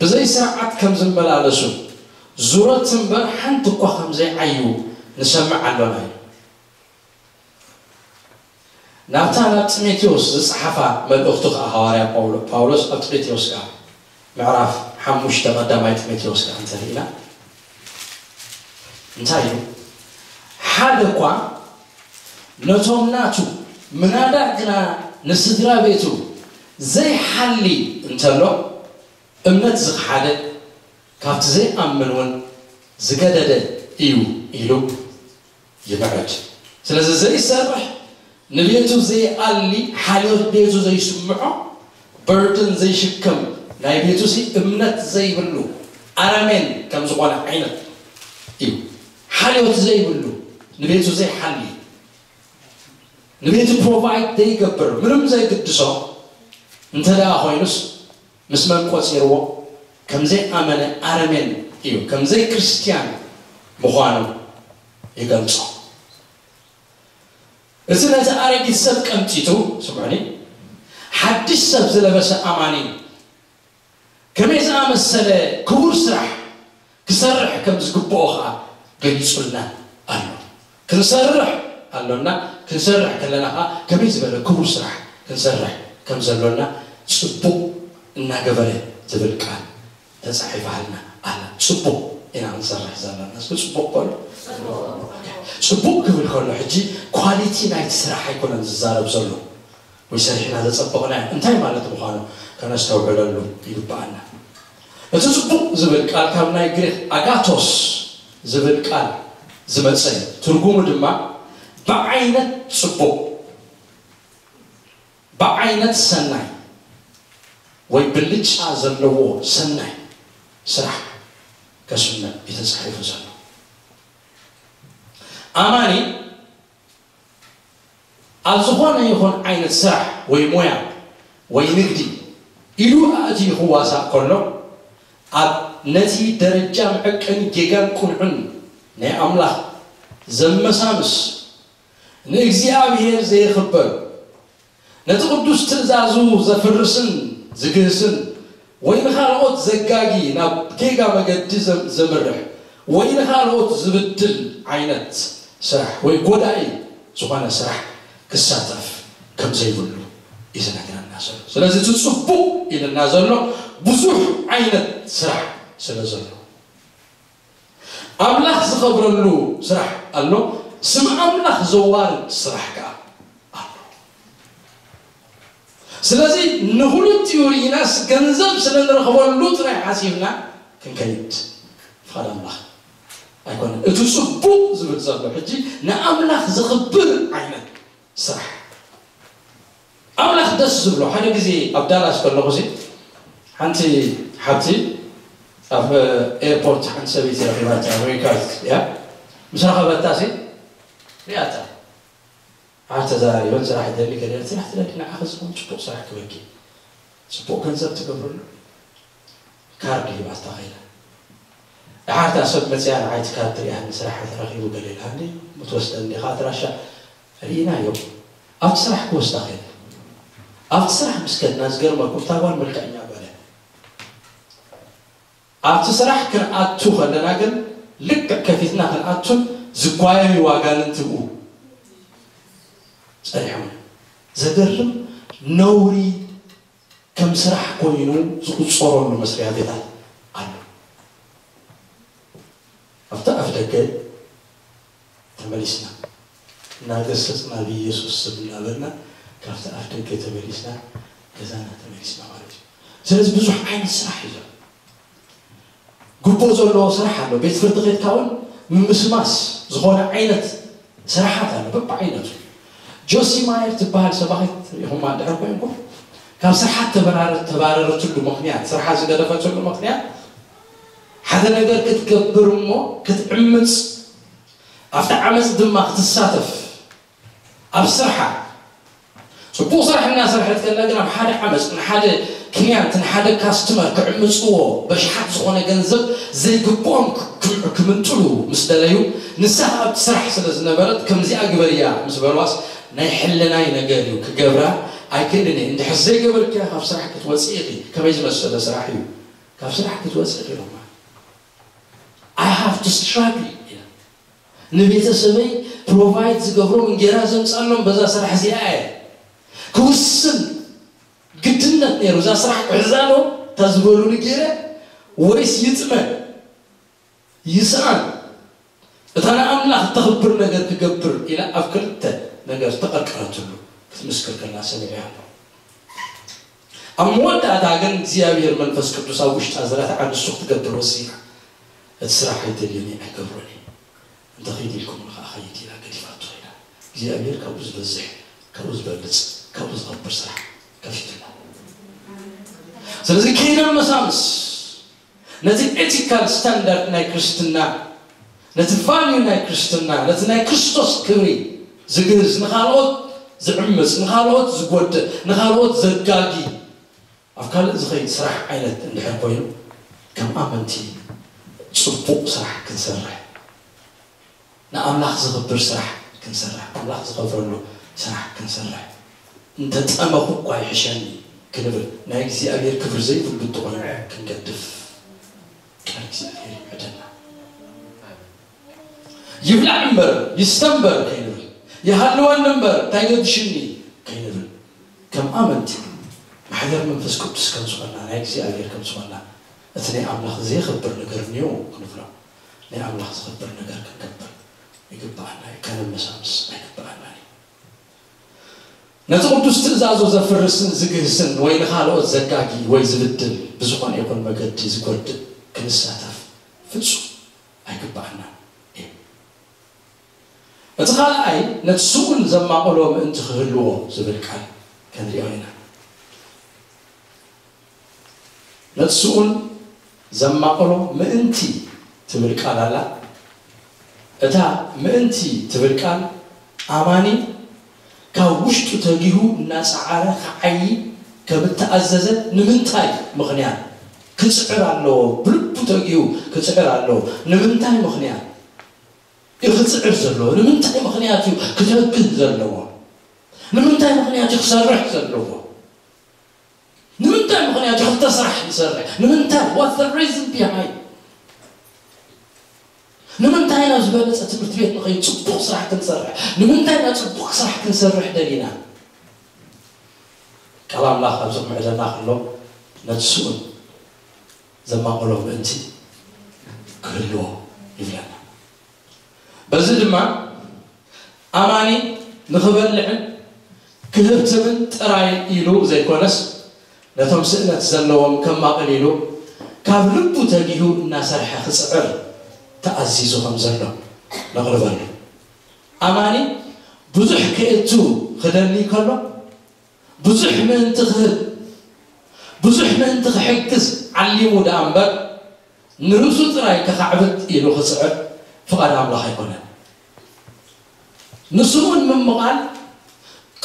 ብዘይ ስርዓት ከም ዝመላለሱ፣ ዙረት እምበር ሓንቲ እኳ ከም ዘይዓዩ ንሰምዕ ኣሎና እዩ። ናብታ ናብ ጢሞቴዎስ ዝጸሓፋ መልእኽቱ ከኣ ሃዋርያ ጳውሎ-፣ ጳውሎስ ኣብ ጢሞቴዎስ ከኣ ምዕራፍ ሓሙሽተ ቀዳማይ ጢሞቴዎስ ከኣ እንተሪእና እንታይ ኢሉ? ሓደ እኳ ነቶም ናቱ ምናዳ ግና ንስድራ ቤቱ ዘይሓሊ እንተሎ እምነት ዝኸሓደ ካብቲ ዘይኣምን እውን ዝገደደ እዩ ኢሉ ይምዕድ። ስለዚ ዘይሰርሕ ንቤቱ ዘይኣሊ ሓልዮት ቤቱ ዘይስምዖ በርድን ዘይሽከም ናይ ቤቱ ሲ እምነት ዘይብሉ ኣረሜን ከም ዝኾነ ዓይነት እዩ። ሓልዮት ዘይብሉ ንቤቱ ዘይሓሊ ንቤቱ ፕሮቫይድ ዘይገብር ምንም ዘይግድሶ እንተ ደኣ ኮይኑስ ምስ መን ቆጺርዎ ከም ዘይኣመነ ኣረሜን እዩ፣ ከም ዘይክርስትያን ምዃኑ ይገልጾ። እቲ ነቲ ኣረጊት ሰብ ቀንጢጡ፣ ስምዑኒ፣ ሓድሽ ሰብ ዝለበሰ ኣማኒ ከመይ ዝኣመሰለ ክቡር ስራሕ ክሰርሕ ከም ዝግብኦ ኸኣ ገሊጹልና ኣሎ። ክንሰርሕ ኣሎና፣ ክንሰርሕ ከለና ኸኣ ከመይ ዝበለ ክቡር ስራሕ ክንሰርሕ ከም ዘሎና ጽቡቕ እናገበረ ዝብል ቃል ተጻሒፋልና ኣላ። ጽቡቕ ኢና ክንሰርሕ ዘለና። እስኪ ጽቡቕ በሉ። ጽቡቕ ክብል ከሎ ሕጂ ኳሊቲ ናይቲ ስራሕ ኣይኮነን ዝዛረብ ዘሎ። ወይ ሰሪሕና ዘጸበቕናዮ እንታይ ማለት ምዃኑ ከነስተውዕለሉ ይግብኣና። እቲ ጽቡቕ ዝብል ቃል ካብ ናይ ግሪኽ ኣጋቶስ ዝብል ቃል ዝመጸ እዩ። ትርጉሙ ድማ ብዓይነት ጽቡቕ፣ ብዓይነት ሰናይ ወይ ብልጫ ዘለዎ ሰናይ ስራሕ ከስምዕ እዩ ተጻሒፉ ዘሎ። ኣማኒ ኣብ ዝኾነ ይኹን ዓይነት ስራሕ ወይ ሞያ ወይ ንግዲ ኢዱ ኣእትዩ ክዋሳእ ከሎ፣ ኣብ ነቲ ደረጃ መዐቀኒ ጌጋን ቅንዕን ናይ ኣምላኽ ዘመሳምስ፣ ንእግዚኣብሔር ዘየኽብር፣ ነቲ ቅዱስ ትእዛዙ ዘፍርስን ዝግህስን፣ ወይ ንኻልኦት ዘጋጊ፣ ናብ ጌጋ መገዲ ዘ-፣ ዘምርሕ፣ ወይ ንኻልኦት ዝብድል ዓይነት ስራሕ ወይ ጎዳኢ ዝኾነ ስራሕ ክሳተፍ ከም ዘይብሉ እዩ ዝነግረና ዘሎ። ስለዚ እቲ ጽቡቕ ኢልና ዘሎ ብዙሕ ዓይነት ስራሕ ስለ ዘሎ፣ ኣምላኽ ዝኸብረሉ ስራሕ ኣሎ፣ ስም ኣምላኽ ዘዋርድ ስራሕ ከኣ ኣሎ። ስለዚ ንኽልቲኡ ርኢናስ ገንዘብ ስለ ንረኽበሉ ጥራይ ሓሲብና ክንከይድ ፍቓድ ኣምላኽ ኣይኮነን። እቲ ጽቡቕ ዝብል ዘሎ ሕጂ ንኣምላኽ ዘኽብር ዓይነት ስራሕ፣ ኣምላኽ ደስ ዝብሎ። ሓደ ግዜ ኣብ ዳላስ ከለኹ ሲ ሓንቲ ሓብቲ ኣብ ኤርፖርት ሓንቲ ሰበይቲ ረኺባታ፣ ኣሜሪካዊት እያ። ምስ ረኸበታ ሲ ሪኣታ፣ ዓር ተዘራሪበን፣ ስራሕ ትደሊ ገለ ስራሕ ትደሊ፣ ንዓኺ ዝኸውን ጽቡቕ ስራሕ ክበኪ፣ ጽቡቕ ገንዘብ ትገብርሉ ካርድ ሂባታ ኸይዳ። ደሓር እታ ሰብ መጽያ፣ ንዓይ እቲ ካርድ ርኢያ፣ ንስራሕ ተረኺቡ ገለ ኢላ፣ እንዴ፣ ምትወስደን እንዲኻ ኣድራሻ ርኢናዮ። ኣብቲ ስራሕ ክወስዳ ኸይዳ። ኣብቲ ስራሕ ምስ ከድና ዝገርመኩም፣ እታ ጓል መልክዐኛ ጓል እያ። ኣብቲ ስራሕ ክንኣቱ ከለና ግን፣ ልክዕ ከፊትና ክንኣቱን ዝጓየዩ ኣጋንንቲ ብኡ ጸኒሖም። ዘገርም ነውሪ ከም ስራሕ ኮይኑ ዝቑጸረሉ መስሪያ ቤታት ኣሎ። ኣብቲ ኣፍ ደገ ተመሊስና፣ እናገሰጽና ብኢየሱስ ስም እናበልና ካብቲ ኣፍ ደገ ተመሊስና ገዛና ተመሊስና ማለት እዩ። ስለዚ ብዙሕ ዓይነት ስራሕ እዩ ዘሎ። ግቡእ ዘለዎ ስራሕ ኣሎ። ቤት ፍርዲ ኬድካ እውን ምምስማስ ዝኾነ ዓይነት ስራሓት ኣሎ፣ በብዓይነቱ። ጆሲ ማየር ትበሃል ሰባኺት ርኢኹማ እንድሕር ኮይንኩም፣ ካብ ስራሓት ተበራረ-፣ ተባረረትሉ ምኽንያት፣ ስርሓ ዝገደፈትሉ ምኽንያት፣ ሓደ ነገር ክትገብር እሞ ክትዕምፅ፣ ኣብቲ ዓመፅ ድማ ክትሳተፍ፣ ኣብ ስርሓ ጽቡቕ ስራሕ እናሰርሐት ከላ ግን ኣብ ሓደ ዓመፅ ንሓደ ክልያንት፣ ንሓደ ካስትመር ክዕምፅዎ፣ በሽሓት ዝኾነ ገንዘብ ዘይግብኦም ክ-፣ ክ-፣ ክምንጥሉ ምስ ደለዩ፣ ንሳ ኣብቲ ስራሕ ስለ ዝነበረት፣ ከምዚኣ ግበርያ ምስ በልዋስ፣ ናይ ሕልናይ ነገር እዩ፣ ክገብራ ኣይክእልን እየ። እንድሕር ዘይገበርክያ ካብ ስራሕ ክትወፅኢ ኢኺ። ከመይ ዝመሰለ ስራሕ እዩ? ካብ ስራሕ ክትወፅኢ ኢኺ ኢሎማ። I have to struggle ኢላ። ንቤተሰበይ ፕሮቫይድ ዝገብሮም እንጌራ ዘምፃሎም በዛ ስራሕ እዚኣ እየ። ክውስን ግድነት ነይሩ። እዛ ስራሕ ክሕዛ ዶ እታ ዝበሉኒ ገይረ፣ ወይስ ይጥመ ይስኣን፣ እታ ንኣምላኽ እተኽብር ነገር ክገብር ኢላ ኣብ ክልተ ነገር ዝተቐርቀረትሉ ክትምስክር ከላ ሰሚዐ ኣለኹ። ኣብ መወዳእታ ግን እግዚኣብሔር መንፈስ ቅዱስ ኣብ ውሽጣ ዝረትዓ ንሱ ክትገብር ወሲና። እቲ ስራሕ ኣይደልዮን እየ፣ ኣይገብሮን እየ። እንተ ኺድ ኢልኩምኒ ኸዓ ኸይድ ኢላ ገዲፋቶ ኸይዳ። እግዚኣብሔር ካብኡ ዝበዝሕ፣ ካብኡ ዝበልጽ፣ ካብኡ ዝኸብር ስራሕ ከፊቱላ። ስለዚ ከይነመሳምስ ነቲ ኤቲካል ስታንዳርድ ናይ ክርስትና፣ ነቲ ቫልዩ ናይ ክርስትና፣ ነቲ ናይ ክርስቶስ ክብሪ ዝግህስ፣ ንኻልኦት ዝዕምጽ፣ ንኻልኦት ዝጎድእ፣ ንኻልኦት ዘጋጊ፣ ኣብ ካልእ ዝኸይድ ስራሕ ዓይነት እንድሕር ኮይኑ፣ ከም ኣመንቲ ጽቡቕ ስራሕ ክንሰርሕ፣ ንኣምላኽ ዘኽብር ስራሕ ክንሰርሕ፣ ኣምላኽ ዝኸብረሉ ስራሕ ክንሰርሕ፣ እንተ ጠመኹ እኳ ይሕሸኒ ክንብል፣ ናይ እግዚኣብሔር ክብሪ ዘይብሉ እንተኾይኑ ክንገድፍ ቃል እግዚኣብሔር ይምዕደና። ይብላዕ እምበር ይስተ እምበር ከይንብል፣ ይሃልወኒ እምበር እንታይ ገድሽኒ ከይንብል፣ ከም ኣመንቲ ማሕደር መንፈስ ቅዱስ ከም ዝኾንና፣ ናይ እግዚኣብሔር ከም ዝኾንና፣ እቲ ናይ ኣምላኽ ዘየኽብር ነገር እኒኦ ክንብሎ፣ ናይ ኣምላኽ ዘኽብር ነገር ክንገብር ይግብኣና እዩ። ከነመሳምስ ኣይግብኣናን እዩ። ነቲ ቅዱስ ትእዛዙ ዘፍርስን ዝግህስን ወይ ንኻልኦት ዘጋጊ ወይ ዝብድል ብዝኾነ ይኹን መገዲ ዝጎድእ ክንሳተፍ ፍጹም ኣይግብኣናን እዩ። እቲ ካልኣይ ነቲ ስኡን ዘማቕሎ ምእንቲ ክህልዎ ዝብል ቃል ክንሪኦ ኢና። ነቲ ስኡን ዘማቕሎ ምእንቲ ትብል ቃል ኣላ። እታ ምእንቲ ትብል ቃል ኣማኒ ካብ ውሽጡ ተጊሁ እናጸዓረ ክዓዪ ከም እተኣዘዘ ንምንታይ ምኽንያት ክጽዕር ኣለዎ? ብልቡ ተጊሁ ክጽዕር ኣለዎ። ንምንታይ ምኽንያት እዩ ክጽዕር ዘለዎ? ንምንታይ ምኽንያት እዩ ክተግህ ዘለዎ? ንምንታይ ምኽንያት እዩ ክሰርሕ ዘለዎ? ንምንታይ ምኽንያት እዩ ክልተ ስራሕ ንሰርሕ? ንምንታይ? What the reason behind? ንምንታይ ናብ ዝበለጸ ትምህርቲ ቤት ንኸይድ ጽቡቕ ስራሕ ክንሰርሕ? ንምንታይ ናብ ጽቡቕ ስራሕ ክንሰርሕ ደሊና? ቃል ኣምላኽ ኣብዚ ክምዕደና ከሎ ነቲ ስኡን ዘማቕሎ ምእንቲ ክህልዎ ይብለና። በዚ ድማ ኣማኒ ንኽበልዕን ክህብትምን ጥራይ ኢሉ ዘይኮነስ ነቶም ስእነት ዘለዎም ከማቕል ኢሉ ካብ ልቡ ተጊሁ እናሰርሐ ክጽዕር ተኣዚዙ ከም ዘሎ ነቕርበሉ። ኣማኒ ብዙሕ ከእቱ ክደሊ ከሎ ብዙሕ ምእንቲ ክህብ ብዙሕ ምእንቲ ክሕግዝ ዓሊሙ ደኣ እምበር ንርእሱ ጥራይ ከኻዕብት ኢሉ ክጽዕር ፍቓድ ኣምላኽ ኣይኮነን። ንስኡን ምምቓል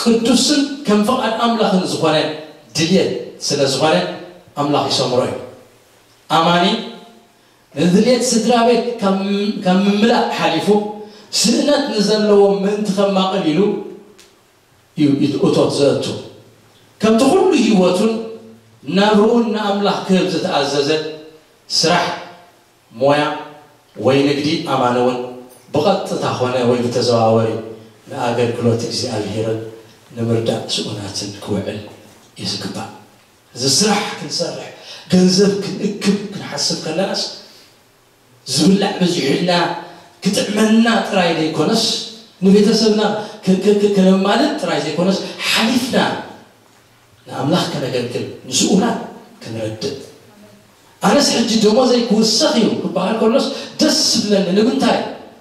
ቅዱስን ከም ፍቓድ ኣምላኽን ዝኾነ ድልየት ስለ ዝኾነ ኣምላኽ ይሰምሮ እዩ። ኣማኒ ንድልየት ስድራ ቤት ካብ ምምላእ ሓሊፉ ስእነት ንዘለዎም ምእንቲ ከማቕል ኢሉ እዩ እቶት ዘእቱ። ከምቲ ኩሉ ህይወቱን ናብርኡን ንኣምላኽ ክህብ ዝተኣዘዘ ስራሕ፣ ሞያ ወይ ንግዲ ኣማኒ እውን ብቐጥታ ኾነ ወይ ብተዘዋወሪ ንኣገልግሎት እግዚኣብሄርን ንምርዳእ ስኡናትን ክውዕል እዩ ዝግባእ። እዚ ስራሕ ክንሰርሕ፣ ገንዘብ ክንእክብ ክንሓስብ ከለናስ ዝብላዕ በዚሑልና ክጥዕመና ጥራይ ዘይኮነስ ንቤተሰብና ከነማልጥ ጥራይ ዘይኮነስ ሓሊፍና ንኣምላኽ ከነገልግል ንስኡናት ክንረድእ። ኣነስ ሕጂ ደሞዘይ ክውሰኽ እዩ ክበሃል ከሎስ ደስ ዝብለኒ። ንምንታይ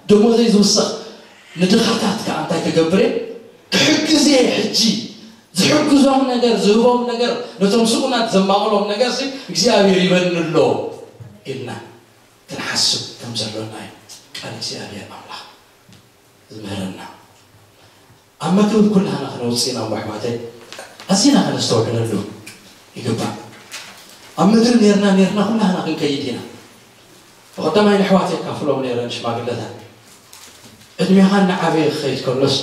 ደሞዘይ ዝውሰኽ? ንድኻታት ከዓ እንታይ ክገብር እየ? ክሕግዝ እየ። ሕጂ ዝሕግዞም ነገር ዝህቦም ነገር ነቶም ስኡናት ዘማቕሎም ነገር እግዚኣብሔር ይበኒ ኣሎ ኢልና ክንሓስብ ከም ዘሎና እዩ ቃል እግዚኣብሔር ኣምላኽ ዝምህረና። ኣብ መክብብ ኩላህና ክነውፅእ ኢና እሞ ኣሕዋተይ ኣዚና ከነስተውዕለሉ ይግባእ። ኣብ ምድሪ ኔርና ኔርና ኩላህና ክንከይድ ኢና። ብቐዳማይ ንኣሕዋት የካፍሎም ነይረ ንሽማግለታት፣ ዕድሜኻ እናዓበየ ክኸይድ ከሎስ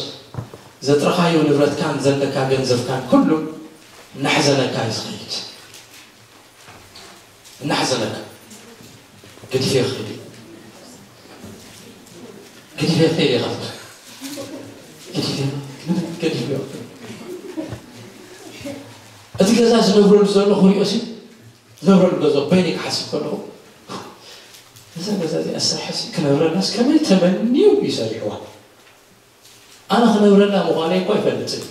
ዘጥረኻዮ ንብረትካን ዘለካ ገንዘብካን ኩሉ እናሕዘነካ እዩ ዝኸይድ። እናሕዘነካ ገዲፈ ይኽእል እዩ። ገዲፈ ይኽእል እየ። ገዲፈ እቲ ገዛ ዝነብረሉ ዘለኹ ሪኦ ሲ ዝነብረሉ ገዛ በይነይ ክሓስብ ከለኹ እዛ ገዛ እዚኣ ስራሕ ክነብረላስ ከመይ ተመንዩ እዩ ሰሪሕዋ። ኣነ ክነብረላ ምዃነይ እኳ ኣይፈልጥን።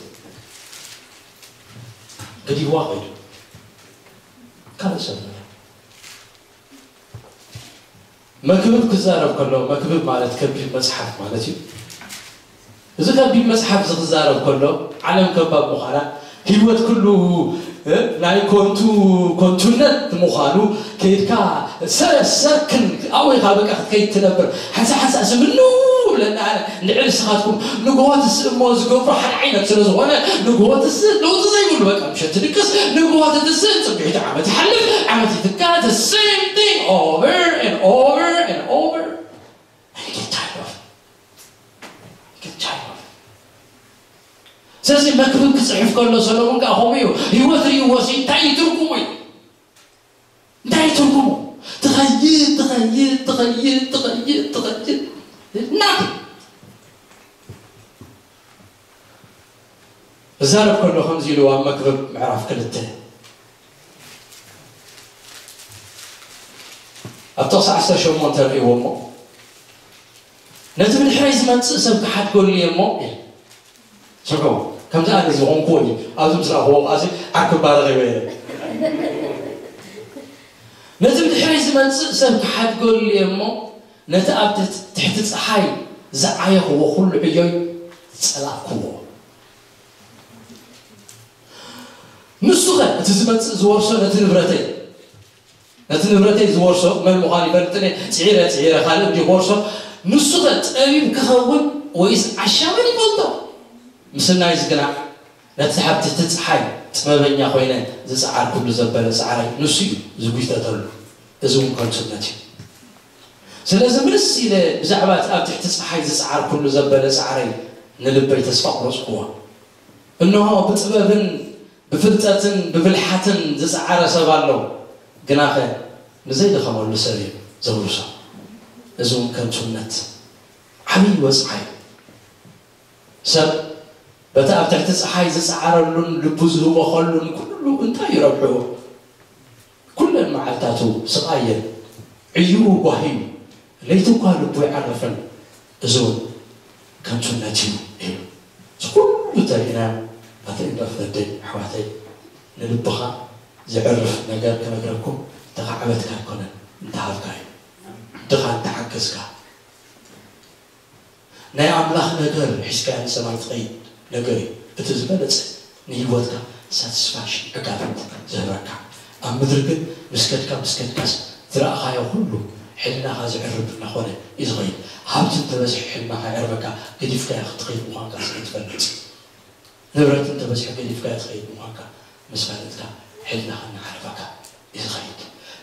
ገዲፍዋ ከይዱ ካልእ ሰብ ነበረ። መክብብ ክዛረብ ከሎ፣ መክብብ ማለት ከቢድ መጽሓፍ ማለት እዩ። እዚ ከቢድ መጽሓፍ እዚ ክዛረብ ከሎ ዓለም ከባብ ምዃና፣ ህይወት ኩሉ ናይ ኮንቱ ኮንቱነት ምዃኑ ከይድካ ሰረሰርክን ኣብኡ ኢኻ በቃ ክትከይድ ትነብር። ሓንሳ ሓንሳ ስምኑ ብለና ኣነ ንዕል ስኻትኩም ንግሆ ትስእ እሞ ዝገብሮ ሓደ ዓይነት ስለ ዝኾነ ንግሆ ትስእ ለውጢ ዘይብሉ በቃ ምሸት ትድቅስ ንግሆ ትትስእ ጽቢሒቱ ዓመት ይሓልፍ ዓመት ይትካ the same thing over and over and over. ስለዚ መክብብ ክፅሕፍ ከሎ ሰሎሞን ከዓ ከምኡ እዩ። ህይወት ርእይዎ ሲ እንታይ እዩ ትርጉሙ እዩ? እንታይ እዩ ትርጉሙ? ትኸይድ ትኸይድ ትኸይድ ትኸይድ ትኸይድ ናት እዛረብ ከሎ ከምዚ ኢሉ ኣብ መክብብ ምዕራፍ ክልተ ኣብ ጥቕሲ ዓሰርተ ሸሞንተ ርእይዎ እሞ ነቲ ብድሕረይ ዝመጽእ ሰብ ክሓድገሉ እየ እሞ ኢሉ። ስምዑ፣ ከምዚ ኣነ ዝኾንኩዎ እዩ። ኣብዚ ምስ ረኣኽዎ ከኣሲ ዓርኪ እባ ረኺበ እየ። ነቲ ብድሕረይ ዝመጽእ ሰብ ክሓድገሉ እየ እሞ ነቲ ኣብ ትሕቲ ጸሓይ ዝዓየኽዎ ኩሉ ዕዮይ ጸላእክዎ። ንሱ ኸ እቲ ዝመጽእ ዝወርሶ ነቲ ንብረተይ ነቲ ንብረተይ ዝወርሶ መን ምዃኑ ይፈልጥን እየ። ጽዒረ ጽዒረ ካልእ እንዲ ክወርሶ ንሱ ኸ ጠቢብ ክኸውን ወይስ ዓሻ መን ይፈልጦ? ምስናይ ዝግናዕ ነቲ ኣብ ትሕቲ ጸሓይ ጥበበኛ ኮይነ ዝጸዓርኩሉ ዘበለ ጻዕረይ ንሱ እዩ ዝጉይተተሉ። እዚ እውን ከንቱነት እዩ። ስለዚ ምልስ ኢለ ብዛዕባ እቲ ኣብ ትሕቲ ጸሓይ ዝጸዓርኩሉ ዘበለ ጻዕረይ ንልበይ ተስፋ ኣቑረጽኩዎ። እንሆ ብጥበብን ብፍልጠትን ብብልሓትን ዝጸዓረ ሰብ ኣሎ፣ ግናኸ ንዘይደኸመሉ ሰብ እዩ ዘውርሶ። እዚ እውን ከንቱነት ዓብዪ ወጽዓ እዩ። ሰብ በቲ ኣብ ትሕቲ ጸሓይ ዝጸዓረሉን ልቡ ዝህወኸሉን ኩሉ እንታይ እዩ ረብሕዎ? ኩለን መዓልታቱ ስቓይ እየን። ዕዩኡ ጓሂ እዩ። ለይቲ እኳ ልቡ ኣይዓረፈን። እዚ እውን ከንቱነት እዩ ኢሉ። እዚ ኩሉ ተሪእናዮ ኣቲ end of the day ኣሕዋተይ፣ ንልብኻ ዘዕርፍ ነገር ክነግረኩም፣ እንተ ከዓበትካ ኣይኮነን፣ እንተሃብካ እዩ። ድኻ እንተሓገዝካ ናይ ኣምላኽ ነገር ሒዝካዮ ንሰማይ ትኸይድ ነገር እዩ። እቲ ዝበለጸ ንህይወትካ ሳቲስፋክሽን ዕጋበት ዝህበካ። ኣብ ምድሪ ግን ምስ ከድካ ምስ ከድካስ ዝረኣኻዮ ኩሉ ሕልናኻ ዝዕርብ እናኾነ እዩ ዝኸይድ። ሃብቲ እንተበዝሒ ሕልናኻ የዕርበካ፣ ገዲፍካዮ ክትኸይድ ምዃንካ ስለ ትፈልጥ። ንብረት እንተበዝሒ ገዲፍካዮ ትኸይድ ምዃንካ ምስ ፈለጥካ ሕልናኻ እናዓረበካ እዩ ዝኸይድ።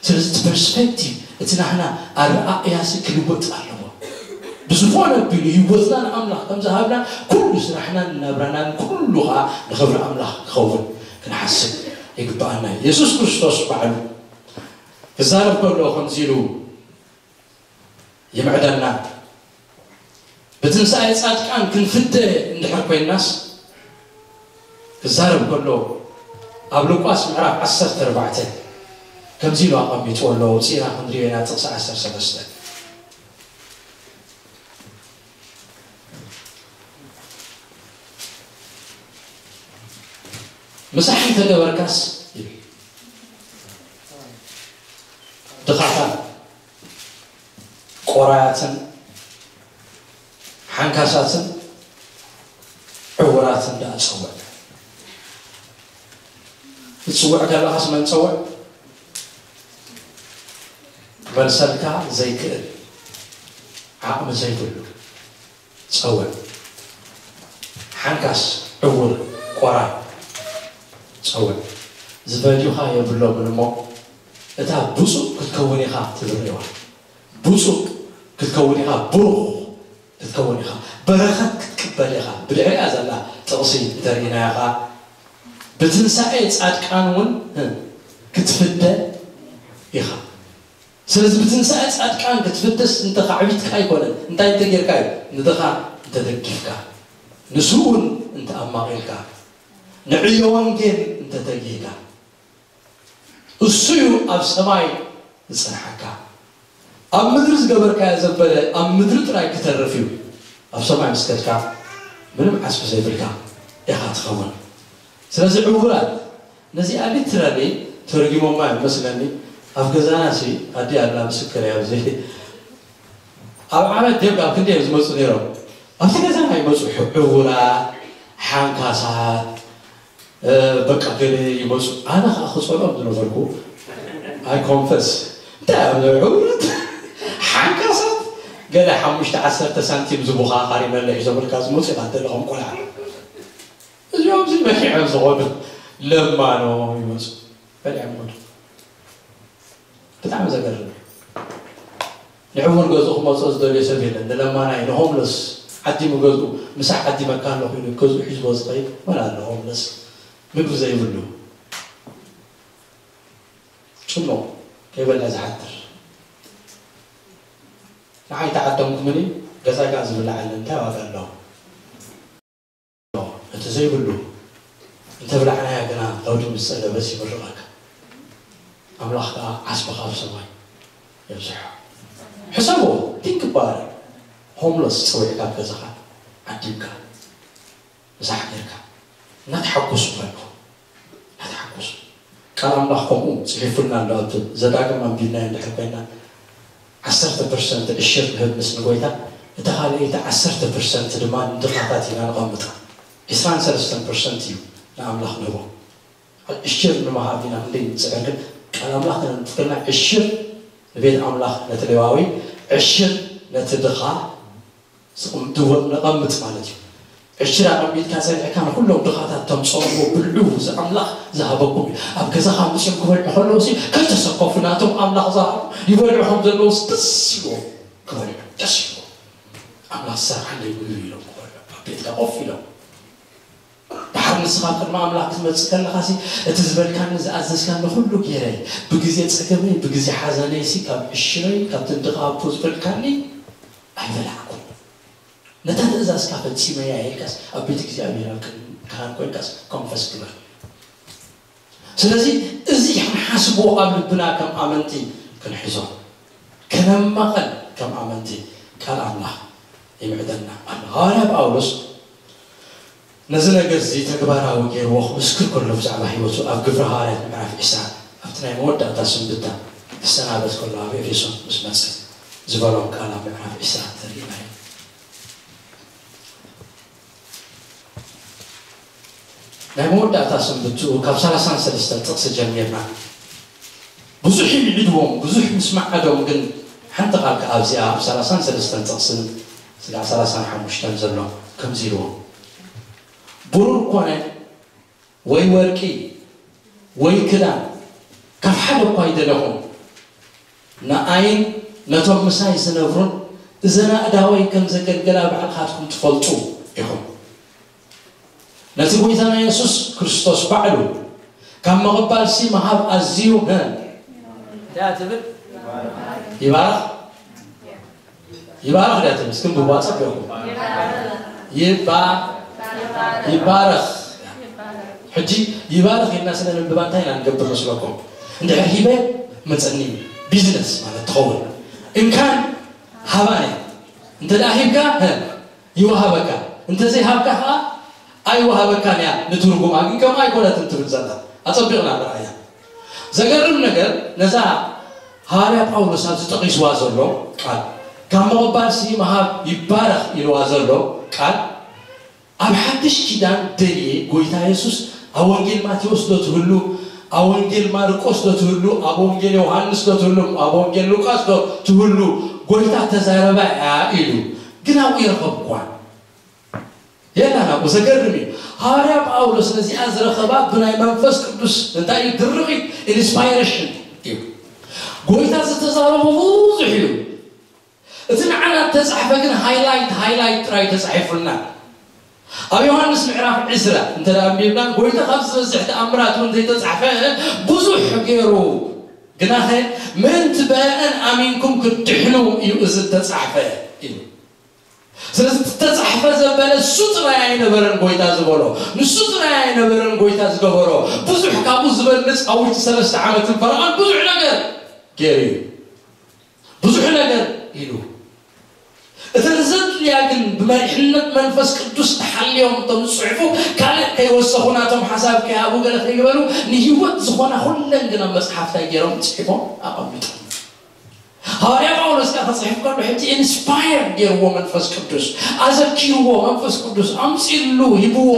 ስለዚ እቲ ፐርስፔክቲቭ እቲ ናህና ኣረኣእያሲ ክልወጥ ኣለዎ። ብዝኾነ ኣቢሉ ህይወትና ንኣምላኽ ከም ዝሃብና ኩሉ ስራሕናን ናብራናን ኩሉ ኸዓ ንኽብሪ ኣምላኽ ክኸውን ክንሓስብ ይግብኣና እዩ። የሱስ ክርስቶስ ባዕሉ ክዛረብ ከሎ ከምዚ ኢሉ ይምዕደና። ብትንሳኤ ጻድቃን ክንፍደ እንድሕር ኮይንናስ ክዛረብ ከሎ ኣብ ሉቃስ ምዕራፍ ዓሰርተ ኣርባዕተ ከምዚ ኢሉ ኣቐሚጥዎ ኣሎ። ውፅኢና ክንሪኦ ኢና ጥቕሲ ዓሰርተ ሰለስተ። ምሳሕ እንተገበርካስ ይብል ድኻታት ቆራያትን ሓንካሳትን ዕውራትን ደኣ ጸውዕ። ትጽውዕ ከለኻስ መን ጸውዕ? መልሰልካ ዘይክእል ዓቕሚ ዘይብሉ ጸውዕ። ሓንካስ ዕውር ቆራይ ጸውዕ። ዝፈድዩኻ የብሎምን እሞ እታ ብፁዕ ክትከውን ኢኻ ትብርዋ። ብፁዕ ክትከውን ኢኻ፣ ብሩኽ ክትከውን ኢኻ፣ በረኸት ክትቅበል ኢኻ። ብድሕሪኣ ዘላ ጥቕሲ እንተርኢናያ ኸዓ ብትንሳኤ ጻድቃን እውን ክትፍደ ኢኻ። ስለዚ ብትንሳኤ ጻድቃን ክትፍደስ እንተ ካዕቢትካ ኣይኮነን፣ እንታይ እንተጌርካ እዩ? ንድኻ እንተደጊፍካ፣ ንሱ እውን እንተኣማቒልካ፣ ንዕዮ ወንጌል እንተተጊህካ። እሱ እዩ ኣብ ሰማይ ዝጸንሓካ። ኣብ ምድሪ ዝገበርካዮ ዘበለ ኣብ ምድሪ ጥራይ ክተርፍ እዩ። ኣብ ሰማይ ምስ ከድካ ምንም ዓስቢ ዘይብልካ ኢኻ ትኸውን። ስለዚ ዕውራት ነዚኣ ሊትራሊ ተርጊሞማ እዮም መስለኒ። ኣብ ገዛና ሲ ኣዲ ኣላ ምስክር እያ። ኣብዚ ኣብ ዓመት ደም ኣብ ክንደይ እዮም ዝመፁ ነይሮም? ኣብቲ ገዛና ይመፁ። ዕውራት፣ ሓንካሳት፣ በቃ ገለ ይመፁ። ኣነ ከዓ ክፀልኦም ዝነበርኩ ኣይ ኮንፈስ እንታይ ኣብ ዕውራት ሓንካሳት ገለ ሓሙሽተ ዓሰርተ ሳንቲም ዝቡኻ ካሪመለ ሒዞምልካ ዝመፁ ኢኻ እንተለኹም ቆልዓ እዚኦም ዚ በሊዖም ዝኸዱ ለማኖ ይመፁ በሊዖም ይኸዱ። ብጣዕሚ ዘገርም እዩ። ንዕውር ገዝኡ ክመፅኦ ዝደልዮ ሰብ የለን። ንለማናይ ንሆምለስ ዓዲሙ ገዝኡ ምሳሕ ዓዲመካ ኣለኹ ኢሉ ገዝኡ ሒዝዎ ዝኸይድ መን ኣሎ? ሆምለስ ምግቢ ዘይብሉ ጭኖ ከይበልዐ ዝሓድር ንዓይ ተዓደምኩምኒ ገዛይ ከዓ ዝብላዓለን እንታይ ዋጋ ኣለዎ? እቲ ዘይብሉ እንተብላዕናያ ግና ከብዱ ምስ ጸገበስ ይምርቐካ። ኣምላኽ ከኣ ዓስብኻ ኣብ ሰማይ የብዝሖ። ሕሰቦ፣ think about it። ሆምለስ ጸዊዕካ ኣብ ገዛኻ ዓዲምካ ምሳሕ ጌርካ እናተሓጎሱ በልኩ። እናተሓጎሱ ቃል ኣምላኽ ከምኡ ጽሒፉልና ኣሎ። ኣብ ዘዳግም ኣንቢብናዮ እንድሕር ኮይና ዓሰርተ ፐርሰንት ዕሽር ንህብ ምስ ንጎይታ፣ እታ ካልኣይቲ ዓሰርተ ፐርሰንት ድማ ንድኻታት ኢና ነቐምጣ። ዕስራን ሰለስተን ፐርሰንት እዩ ንኣምላኽ ንህቦ። ዕሽር ንምሃብ ኢና ክንደይ ንጽዕር፣ ግን ቃል ኣምላኽ ከነንጥፍ ከለና ዕሽር ንቤት ኣምላኽ ነቲ ሌዋዊ፣ ዕሽር ነቲ ድኻ ዝቕምጥዎ ነቐምጥ ማለት እዩ። ዕሽራ ኣቐሚጥካ ጸኒዕካ ንኹሎም ድኻታት ተምጽእዎ ብልዑ፣ እዚ ኣምላኽ ዝሃበኩም እዩ። ኣብ ገዛኻ መጺኦም ክበልዑ ከለዉ ሲ ከይተሰከፉ ናቶም ኣምላኽ ዝሃቡ ይበልዑ ከም ዘለዉ ደስ ይብዎም ክበልዑ፣ ደስ ይብዎም። ኣምላኽ ዝሰርሓለይ ምግቢ ኢሎም ክበልዑ ኣብ ቤትካ ኮፍ ኢሎም። ድሓር ንስኻ ኣብ ቅድሚ ኣምላኽ ክትመጽእ ከለኻሲ እቲ ዝበልካኒ ዝኣዘዝካኒ ኩሉ ገይረ፣ ብግዜ ጸገመይ ብግዜ ሓዘነይሲ ካብ ዕሽረይ ካብቲ እንድኻብኩ ዝበልካኒ ኣይበላዕኩን። ነታ ትእዛዝካ ፈጺመያ ኢልካስ ኣብ ቤት እግዚኣብሔር ኣብ ቅድሚ ካህን ኮይንካስ ኮንፈስ ግበር። ስለዚ እዚ ክንሓስቦ ኣብ ልብና ከም ኣመንቲ ክንሕዞ፣ ከነማቐል ከም ኣመንቲ ቃል ኣምላኽ ይምዕደልና ኣሎ። ሃዋርያ ጳውሎስ ነዚ ነገር እዚ ተግባራዊ ገይርዎ ክምስክር ከሎ ብዛዕባ ህይወቱ ኣብ ግብሪ ሃዋርያት ምዕራፍ ዕስራ ኣብቲ ናይ መወዳእታ ስንብታ ክሰናበት ከሎ ኣብ ኤፌሶን ምስ መጸ ዝበሎም ቃል ኣብ ምዕራፍ ዕስራ ተሪእና እዩ። ናይ መወዳእታ ስንብትኡ ካብ ሰላሳን ሰለስተን ጥቕሲ ጀሚርና ብዙሕ ይምዕድዎም፣ ብዙሕ ምስ መዓዶም ግን ሓንቲ ቃል ከኣ ኣብዚኣ ኣብ ሰላሳን ሰለስተን ጥቕስን ስጋዕ ሰላሳን ሓሙሽተን ዘሎ ከምዚ ኢልዎም፣ ብሩር ኮነ ወይ ወርቂ ወይ ክዳን ካብ ሓደ እኳ ኣይደለኹም፣ ንኣይን ነቶም ምሳይ ዝነብሩን እዘን ኣእዳወይ ከም ዘገልገላ ባዕልኻትኩም ትፈልጡ ኢኹም። ነቲ ጎይታና የሱስ ክርስቶስ ባዕሉ ካብ ምቕባልሲ ምሃብ ኣዝዩ እ እንታይ ትብል? ይባርኽ ይባርኽ ድያ ትብል? እስኪ ንብብዋ ጸቢቑ ይባ ይባረኽ። ሕጂ ይባረኽ ኢልና ስለ ነንብባ እንታይ ኢና ንገብር መስለኩም? እንድሕር ሂበ መጸኒ ቢዝነስ ማለት ትኸውን እንካን ሃባን እያ። እንተ ደኣ ሂብካ እ ይወሃበካ፣ እንተ ዘይሃብካ ከኣ ኣይወሃበካን እያ ንትርጉማ። ግን ከምኡ ኣይኮነትን ትብል ዘላ ኣጸቢቕና ንርኣያ። ዘገርም ነገር ነዛ ሃዋርያ ጳውሎስ ኣብዚ ጠቒስዋ ዘሎ ቃል ካብ ምቕባልሲ ምሃብ ይባረኽ ኢልዋ ዘሎ ቃል ኣብ ሓድሽ ኪዳን ደልየ ጎይታ የሱስ ኣብ ወንጌል ማቴዎስ ዶ ትህሉ፣ ኣብ ወንጌል ማርቆስ ዶ ትህሉ፣ ኣብ ወንጌል ዮሃንስ ዶ ትህሉ፣ ኣብ ወንጌል ሉቃስ ዶ ትህሉ ጎይታ ተዛረባ እያ ኢሉ ግን ኣብኡ ይረኸብኳን የላን ኣብኡ። ዘገርም እዩ። ሃዋርያ ጳውሎስ ነዚኣ ዝረኸባ ብናይ መንፈስ ቅዱስ እንታይ እዩ ድርኺት ኢንስፓይሬሽን እዩ። ጎይታ ዝተዛረቦ ብዙሕ እዩ። እቲ ንዓና እተጻሕፈ ግን ሃይላይት ሃይላይት ጥራይ ተጻሒፉልና። ኣብ ዮሃንስ ምዕራፍ ዕስራ እንተ ደኣ ኣንቢብና ጎይታ ካብ ዝበዝሕ ተኣምራት እውን ዘይተጻሕፈ ብዙሕ ገይሩ፣ ግናኸ ምእንቲ በእን ኣሚንኩም ክትድሕኑ እዩ እዚ እተጻሕፈ ኢሉ። ስለዚ እቲ ተጻሕፈ ዘበለ እሱ ጥራይ ኣይነበረን ጎይታ ዝበሎ፣ ንሱ ጥራይ ኣይነበረን ጎይታ ዝገበሮ። ብዙሕ ካብኡ ዝበልጽ ኣብ ውሽጢ ሰለስተ ዓመትን ፈረቓን ብዙሕ ነገር ገይሩ እዩ። ብዙሕ ነገር ኢሉ። እተን ዘድልያ ግን ብመሪሕነት መንፈስ ቅዱስ ተሓልዮም እቶም ዝጽሕፉ ካልእ ከይወሰኹ ናቶም ሓሳብ ከይሃቡ ገለ ከይበሉ ንህይወት ዝኾና ኩለን ግን ኣብ መጽሓፍታይ ገይሮም ጽሒፎም ኣቐሚጦም። ሃዋርያ ጳውሎስ ከኣ ክጽሕፍ ከሎ ሕጂ ኢንስፓየር ገይርዎ መንፈስ ቅዱስ፣ ኣዘኪርዎ መንፈስ ቅዱስ ኣምጺሉ ሂብዎ።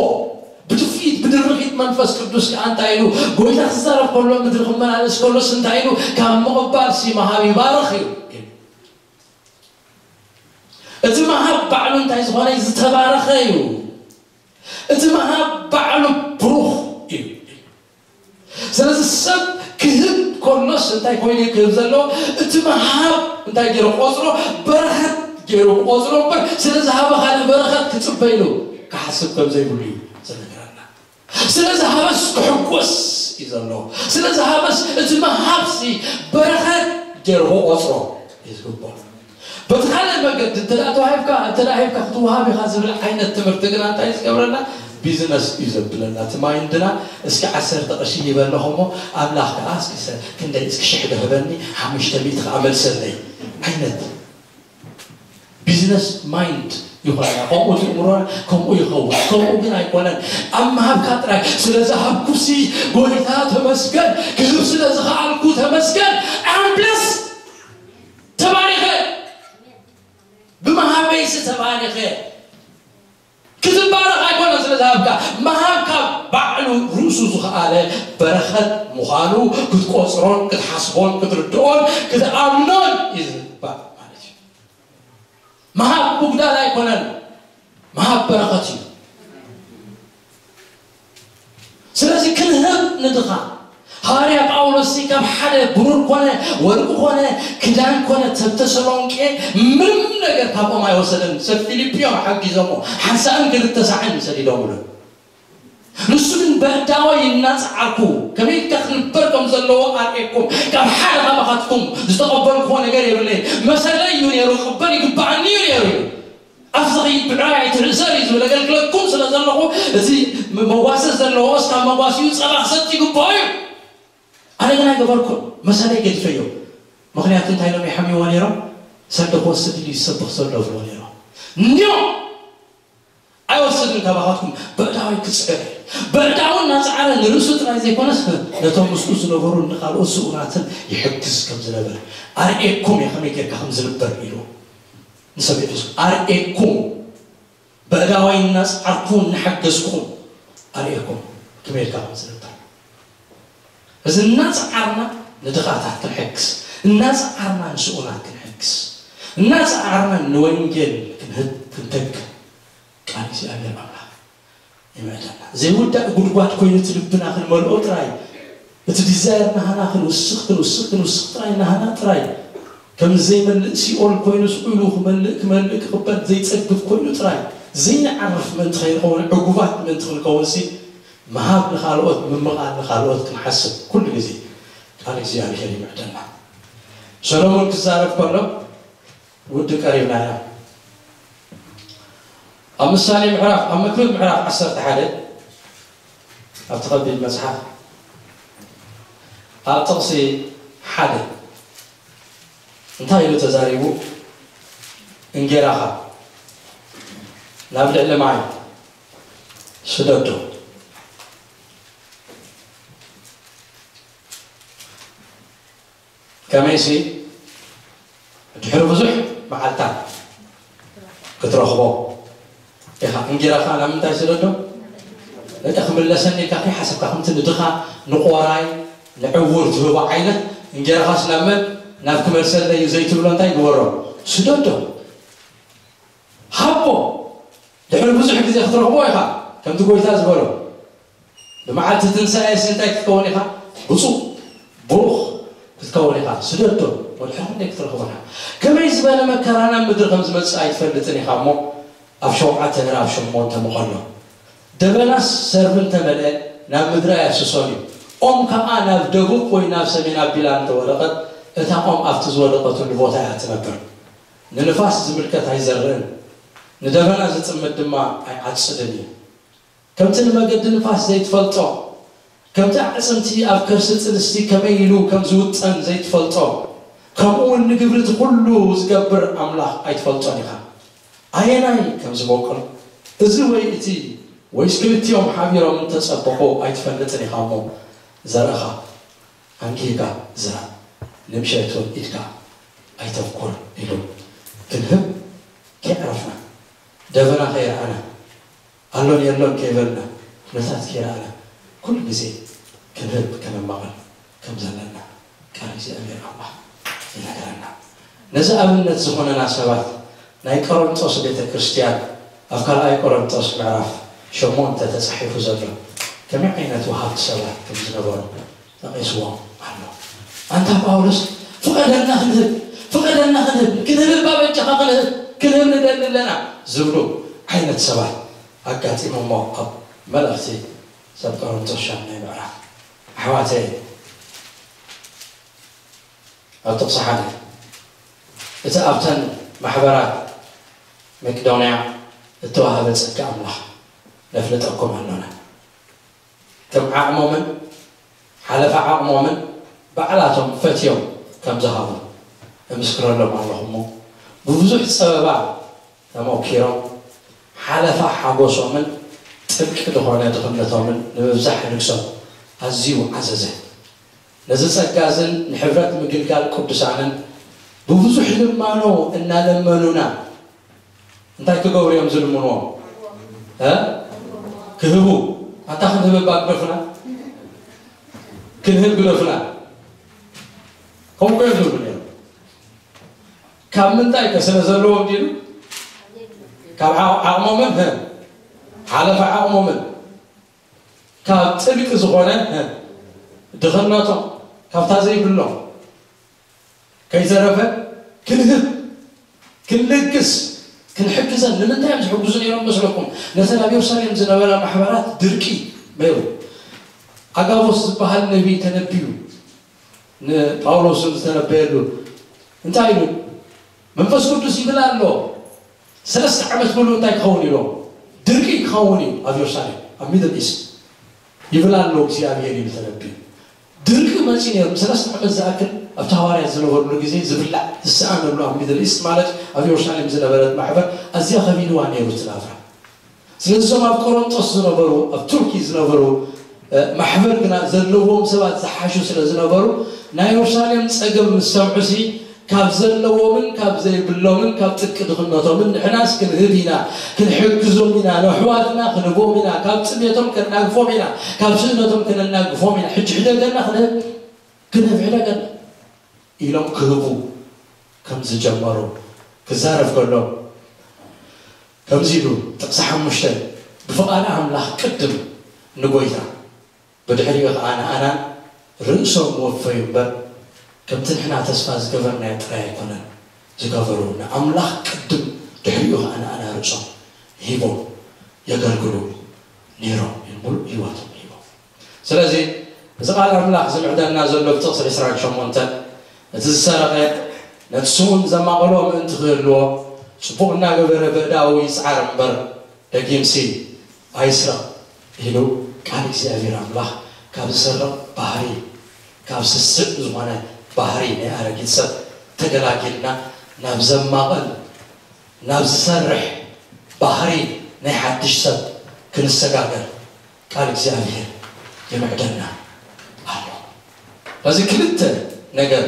ብድፍኢት ብድርኺት መንፈስ ቅዱስ ከኣ እንታይ ኢሉ? ጎይታ ክዛረብ ከሎ ምድሪ ክመላለስ ከሎስ እንታይ ኢሉ? ካብ ምቕባል ሲ ምሃብ ይባርኽ እዩ። እቲ ምሃብ ባዕሉ እንታይ ዝኾነ ዝተባረኸ እዩ። እቲ ምሃብ ባዕሉ ብሩኽ እዩ። ስለዚ ሰብ ክህብ ከሎስ እንታይ ኮይኑ እዩ ክህብ ዘለዎ? እቲ ምሃብ እንታይ ገይሩ ቆጽሮ? በረኸት ገይሩ ቆጽሮ እምበር ስለ ዝሃበ ካልእ በረኸት ክጽበ ኢሉ ክሓስብ ከም ዘይብሉ እዩ ዝነግረና። ስለ ዝሃበስ ክሕጎስ እዩ ዘለዎ። ስለ ዝሃበስ እቲ ምሃብሲ በረኸት ገይሩ ክቆጽሮ እዩ ዝግብኦ። በቲ ካልእ መገዲ እንተ ደኣ ተዋሂብካ እንተ ደኣ ሂብካ ክትወሃብ ኢኻ ዝብል ዓይነት ትምህርቲ ግና እንታይ እዩ ዝገብረና? ቢዝነስ እዩ ዘብለና። እቲ ማይንድና እስኪ ዓሰርተ ቅርሺ ሂበ ኣለኹ እሞ ኣምላኽ ከኣ እስኪ ሰ- ክንደይ እስኪ ሽሕ ዶ ህበኒ ሓሙሽተ ሚእቲ ከኣ መልሰለይ ዓይነት ቢዝነስ ማይንድ ይኾነና። ከምኡ እቲ እምሮና ከምኡ ይኸውን። ከምኡ ግን ኣይኮነን። ኣብ ምሃብካ ጥራይ ስለ ዝሃብኩሲ ጎይታ ተመስገን፣ ክህብ ስለ ዝኸኣልኩ ተመስገን። ኣምብለስ ተባሪኸ ብመሃበይሲ ተባሪኸ ክትባረኽ ኣይኮነን ስለ ዝሃብካ። መሃብካ ባዕሉ ርእሱ ዝኸኣለ በረኸት ምዃኑ ክትቆጽሮን ክትሓስቦን ክትርድኦን ክትኣምኖን እዩ ዝግባእ ማለት እዩ። መሃብ ምጉዳል ኣይኮነን፣ መሃብ በረኸት እዩ። ስለዚ ክንህብ ንድኻ። ሃዋርያ ጳውሎስ ካብ ሓደ ብሩር ኮነ ወርቂ ኮነ ክዳን ኮነ ሰብ ተሰሎንቄ ምንም ነገር ካብኦም ኣይወሰደን። ሰብ ፊልጵዮም ሓጊዞሞ ሓንሳእን ክልተ ሳዕን ሰዲዶምሉ። ንሱ ግን በእዳወ ይናጽዓርኩ ከመይ ኢልካ ክንበር ከም ዘለዎ ኣርእየኩም፣ ካብ ሓደ ካባኻትኩም ዝተቐበልኩዎ ነገር የብለይን። መሰለይ እዩ ነይሩ፣ ክቕበል ይግባኣኒ እዩ ነይሩ። ኣብቲ ኸይድ ብዕራይ ኣይትሕሰር እዩ ዝብል። ኣገልግለኩም ስለ ዘለኹ፣ እቲ መዋሰስ ዘለዎስ ካብ መዋሲኡ ጸባ ክሰጥ ይግባኦ እዩ። ኣነ ግን ኣይገበርኩን። መሰለይ ገዲፈዮ። ምኽንያቱ እንታይ ኢሎም ይሓምይዎ ነይሮም? ሰብ ዶ ክወስድ ድዩ ዝሰብኽ ዘሎ ብልዎ ነይሮም። እንዲዮም ኣይወስድን ካባኻትኩም። በእዳዊ ክጽዕር፣ በእዳዊ እናጸዓረ ንርእሱ ጥራይ ዘይኮነስ ነቶም ምስኡ ዝነበሩ ንኻልኦት ስኡናትን ይሕግዝ ከም ዝነበረ ኣርእየኩም እየ፣ ከመይ ጌርካ ከም ዝንበር ኢሉ ንሰብ ኤፌሶን ኣርእየኩም። በእዳዋይ እናጸዓርኩ እናሓገዝኩ ኣርእየኩም ከመይ ጌርካ ከም ዝንበር። እዚ እናጸዓርና ንድኻታት ክንሕግዝ፣ እናጸዓርና ንስኡናት ክንሕግዝ፣ እናጸዓርና ንወንጌል ክንህብ ክንተግህ ቃል እግዚኣብሔር ኣምላኽ ይምዕደና። ዘይውዳእ ጉድጓድ ኮይኑ እቲ ልብና ክንመልኦ ጥራይ፣ እቲ ዲዛየር ናህና ክንውስኽ ክንውስኽ ክንውስኽ ጥራይ ናህና ጥራይ ከም ዘይመልእ ሲኦል ኮይኑ ስቕ ኢሉ ክመልእ ክመልእ ክቕበል ዘይጸግብ ኮይኑ ጥራይ ዘይንዓርፍ ምእንቲ ከይንኸውን ዕጉባት ምእንቲ ክንከውንሲ ምሃብ ንኻልኦት ምምቓል ንኻልኦት ክንሓስብ ኩሉ ግዜ ቃል እግዚኣብሔር ይምዕደና። ሰሎሞን ክዛረብ ከሎ ውዲ ቀሪብና ኢና። ኣብ ምሳሌ ምዕራፍ ኣብ መክብብ ምዕራፍ ዓሰርተ ሓደ ኣብቲ ከቢድ መጽሓፍ ኣብ ጥቕሲ ሓደ እንታይ ኢሉ ተዛሪቡ? እንጌራኻ ናብ ልዕሊ ማይ ስደዶ። ከመይሲ ድሕሪ ብዙሕ መዓልታት ክትረኽቦ ኢኻ። እንጌራኻ ናብ ምንታይ ስደዶ? በቃ ክምለሰኒ ኢልካ ከይሓሰብካ ከምቲ ንድኻ ንቆራይ ንዕውር ትህቦ ዓይነት እንጌራኻስ ናብ መን ናብ ክመልሰለይ እዩ ዘይትብሎ እንታይ ግበሮ? ስደዶ። ሃቦ። ድሕሪ ብዙሕ ግዜ ክትረኽቦ ኢኻ። ከምቲ ጎይታ ዝበሎ ብመዓልቲ ትንሳኤ እንታይ ክትከውን ኢኻ? ብፁዕ ብሩኽ ክትከውን ኢኻ። ስደዶ ወድሕሪ ክንደይ ክትረኽቦ ኢኻ። ከመይ ዝበለ መከራ ናብ ምድሪ ከም ዝመጽእ ኣይትፈልጥን ኢኻ እሞ ኣብ ሸውዓተ ምዕራፍ ሸሞንተ ምኸሎ ደበናስ ሰርቢ እንተመልአ ናብ ምድሪ ኣየፍስሶን እዩ። ኦም ከኣ ናብ ደቡብ ወይ ናብ ሰሜን ኣቢላ እንተወደቐት እታ ኦም ኣብቲ ዝወደቐትሉ ቦታ እያ ትነብር። ንንፋስ ዝምልከት ኣይዘርእን፣ ንደበና ዝጽምድ ድማ ኣይዓጽድን እዩ። ከምቲ ንመገዲ ንፋስ ዘይትፈልጦ፣ ከምቲ ኣዕጽምቲ ኣብ ከርሲ ጥንስቲ ከመይ ኢሉ ከም ዝውጠን ዘይትፈልጦ፣ ከምኡ እውን ንግብሪ እቲ ኩሉ ዝገብር ኣምላኽ ኣይትፈልጦን ኢኻ። ኣየናይ ከም ዝበቁል፣ እዚ ወይ እቲ ወይስ ክልቲኦም ሓቢሮም እንተጸበቑ ኣይትፈልጥን ኢኻ እሞ፣ ዘርእኻ ኣንጊህካ ዝራእ፣ ንምሸት እውን ኢድካ ኣይተብኩር ኢሉ ክንህብ ከይዓረፍና፣ ደበና ከይረኣና፣ ኣሎን የሎን ከይበልና፣ ኩነታት ከይረኣና፣ ኩሉ ግዜ ክንህብ ከነማቕል ከም ዘለና ቃል እግዚኣብሔር ኣምላኽ ይነግረና። ነዚ ኣብነት ዝኾነና ሰባት ናይ ቆሮንጦስ ቤተ ክርስቲያን ኣብ ካልኣይ ቆሮንጦስ ምዕራፍ ሸሞንተ ተጻሒፉ ዘሎ ከመይ ዓይነት ወሃብቲ ሰባት ከም ዝነበሩ ጠቒስዎም ኣሎ። ኣንታ ጳውሎስ ፍቐደልና ክንህብ፣ ፍቐደልና ክንህብ፣ ክንህብ እባ በጃኻ ክንህብ፣ ክንህብ ንደሊ ኣለና ዝብሉ ዓይነት ሰባት ኣጋጢሞሞ ኣብ መልእኽቲ ሰብ ቆሮንቶስ ሻምናይ ምዕራፍ። ኣሕዋተይ ኣብ ጥቕሲ ሓደ እቲ ኣብተን ማሕበራት መቄዶንያ እተዋህበ ጸጋ ኣምላኽ ነፍልጠኩም ኣሎና። ከም ዓቕሞምን ሓለፋ ዓቕሞምን ባዕላቶም ፈትዮም ከም ዝሃቡ እምስክረሎም ኣለኹ እሞ ብብዙሕ ጸበባ ተመኪሮም ሓለፋ ሓጎሶምን ጥልቂ ዝኾነ ድኽነቶምን ንምብዛሕ ልግሶም ኣዝዩ ዓዘዘ። ነዚ ጸጋ እዝን ንሕብረት ምግልጋል ቅዱሳንን ብብዙሕ ልማኖ እናለመኑና እንታይ ክገብሩ እዮም ዝልምንዎም? እ? ክህቡ። ኣታ ክንህብ እባ ግደፉና። ክንህብ ግደፉና። ከምኡ እኮ እዮም ዝብሉ ነይሮም። ካብ ምንታይ ከ ስለ ዘለዎም ድዩ? ካብ ዓ-፣ ዓቕሞምን፣ እ? ሓለፋ ዓቕሞምን። ካብ ጥልቂ ዝኾነ ድኽነቶም ካብታ ዘይብሎም ከይተረፈ ክንህብ፣ ክንልግስ፣ ክንሕግዘን። ንምንታይ እዮም ዝሕግዙ ነይሮም መስለኩም? ነተን ኣብ የሩሳሌም ዝነበራ ማሕበራት ድርቂ ነይሩ። ኣጋቦስ ዝበሃል ነቢይ ተነብዩ ንጳውሎስ ዝተነበየሉ እንታይ ኢሉ? መንፈስ ቅዱስ ይብል ኣሎ፣ ሰለስተ ዓመት ሙሉእ እንታይ ክኸውን ኢሎም? ድርቂ ክኸውን እዩ ኣብ የሩሳሌም፣ ኣብ ሚድል ኢስት ይብል ኣሎ እግዚኣብሔር ይብል ተነብዩ። ድርቂ መፂኡ ነይሩ። ሰለስተ ዓመት ዝኣክል ኣብቲ ሃዋርያት ዝነበሩሉ ግዜ ዝብላዕ ዝሰኣነሉ ኣብ ሚድል ኢስት ማለት ኣብ የሩሳሌም ዝነበረት ማሕበር ኣዝያ ከቢድዋ ነይሩ እቲ ናብራ። ስለዚ እዞም ኣብ ቆሮንጦስ ዝነበሩ ኣብ ቱርኪ ዝነበሩ ማሕበር ግና ዘለዎም ሰባት ዝሓሹ ስለ ዝነበሩ ናይ የሩሳሌም ፀገም ምስ ሰምዑ ሲ ካብ ዘለዎምን ካብ ዘይብሎምን ካብ ጥቂ ድኽነቶምን ንሕናስ ክንህብ ኢና፣ ክንሕግዞም ኢና፣ ነሕዋትና ክንህቦም ኢና፣ ካብ ጥሜቶም ከናግፎም ኢና፣ ካብ ስእነቶም ከነናግፎም ኢና። ሕጂ ሕደገና ክንህብ ክንህብ ሕደገና ኢሎም ክህቡ ከም ዝጀመሩ ክዛረብ ከሎ ከምዚ ኢሉ ጥቕሲ ሓሙሽተ ብፍቓድ ኣምላኽ ቅድም ንጎይታ ብድሕሪኡ ኸዓ ንኣናን ርእሶም ወፈዩ እምበር ከምቲ ንሕና ተስፋ ዝገበርናዮ ጥራይ ኣይኮነን ዝገበሩ ንኣምላኽ ቅድም ድሕሪኡ ኸዓ ንኣና ርእሶም ሂቦም የገልግሉ ነይሮም ኢሉ ሙሉእ ህይወቶም ሂቦም። ስለዚ እዚ ቃል ኣምላኽ ዝምዕደና ዘሎ ብጥቕሲ ዕስራን ሸሞንተን እቲ ዝሰረቐ ነቲ ስሙን ዘማቐሎ ምእንቲ ክህልዎ ጽቡቕ እናገበረ በእዳኡ ይጽዓር እምበር ደጊምሲ ኣይስረቕ ኢሉ ቃል እግዚኣብሔር ኣምላኽ ካብ ዝሰርቕ ባህሪ ካብ ስስዕ ዝኾነ ባህሪ ናይ ኣረጊት ሰብ ተገላጊልና ናብ ዘማቐል ናብ ዝሰርሕ ባህሪ ናይ ሓድሽ ሰብ ክንሰጋገር ቃል እግዚኣብሔር ይምዕደና ኣሎ። በዚ ክልተ ነገር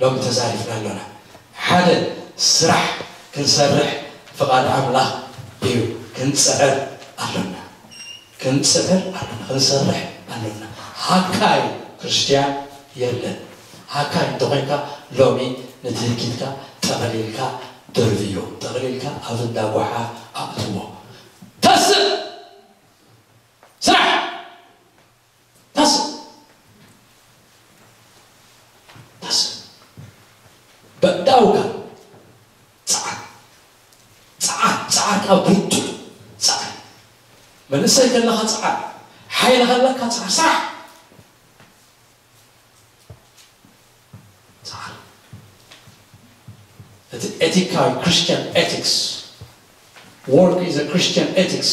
ሎም ተዛሪፍና ኣሎና። ሓደ ስራሕ ክንሰርሕ ፍቓድ ኣምላኽ እዩ። ክንጽዕር ኣሎና። ክንጽዕር ኣሎና። ክንሰርሕ ኣሎና። ሃካይ ክርስትያን የለን። ሃካይ እንተኾይንካ ሎሚ ንትህኪትካ ጠቕሊልካ ደርብዮ። ጠቕሊልካ ኣብ እንዳጓሓ ኣእትዎ። ተስእ! ስራሕ! ታስብ ታስብ በእዳውካ ጸዓር ጸዓር ጸዓር ካብ ብርቱዕ ጸዓር መንእሰይ ከለኻ ጸዓር ሓይሊ ከለካ ጸዓር ስራሕ ጸዓር እቲ ኤቲካዊ Christian ethics work is a Christian ethics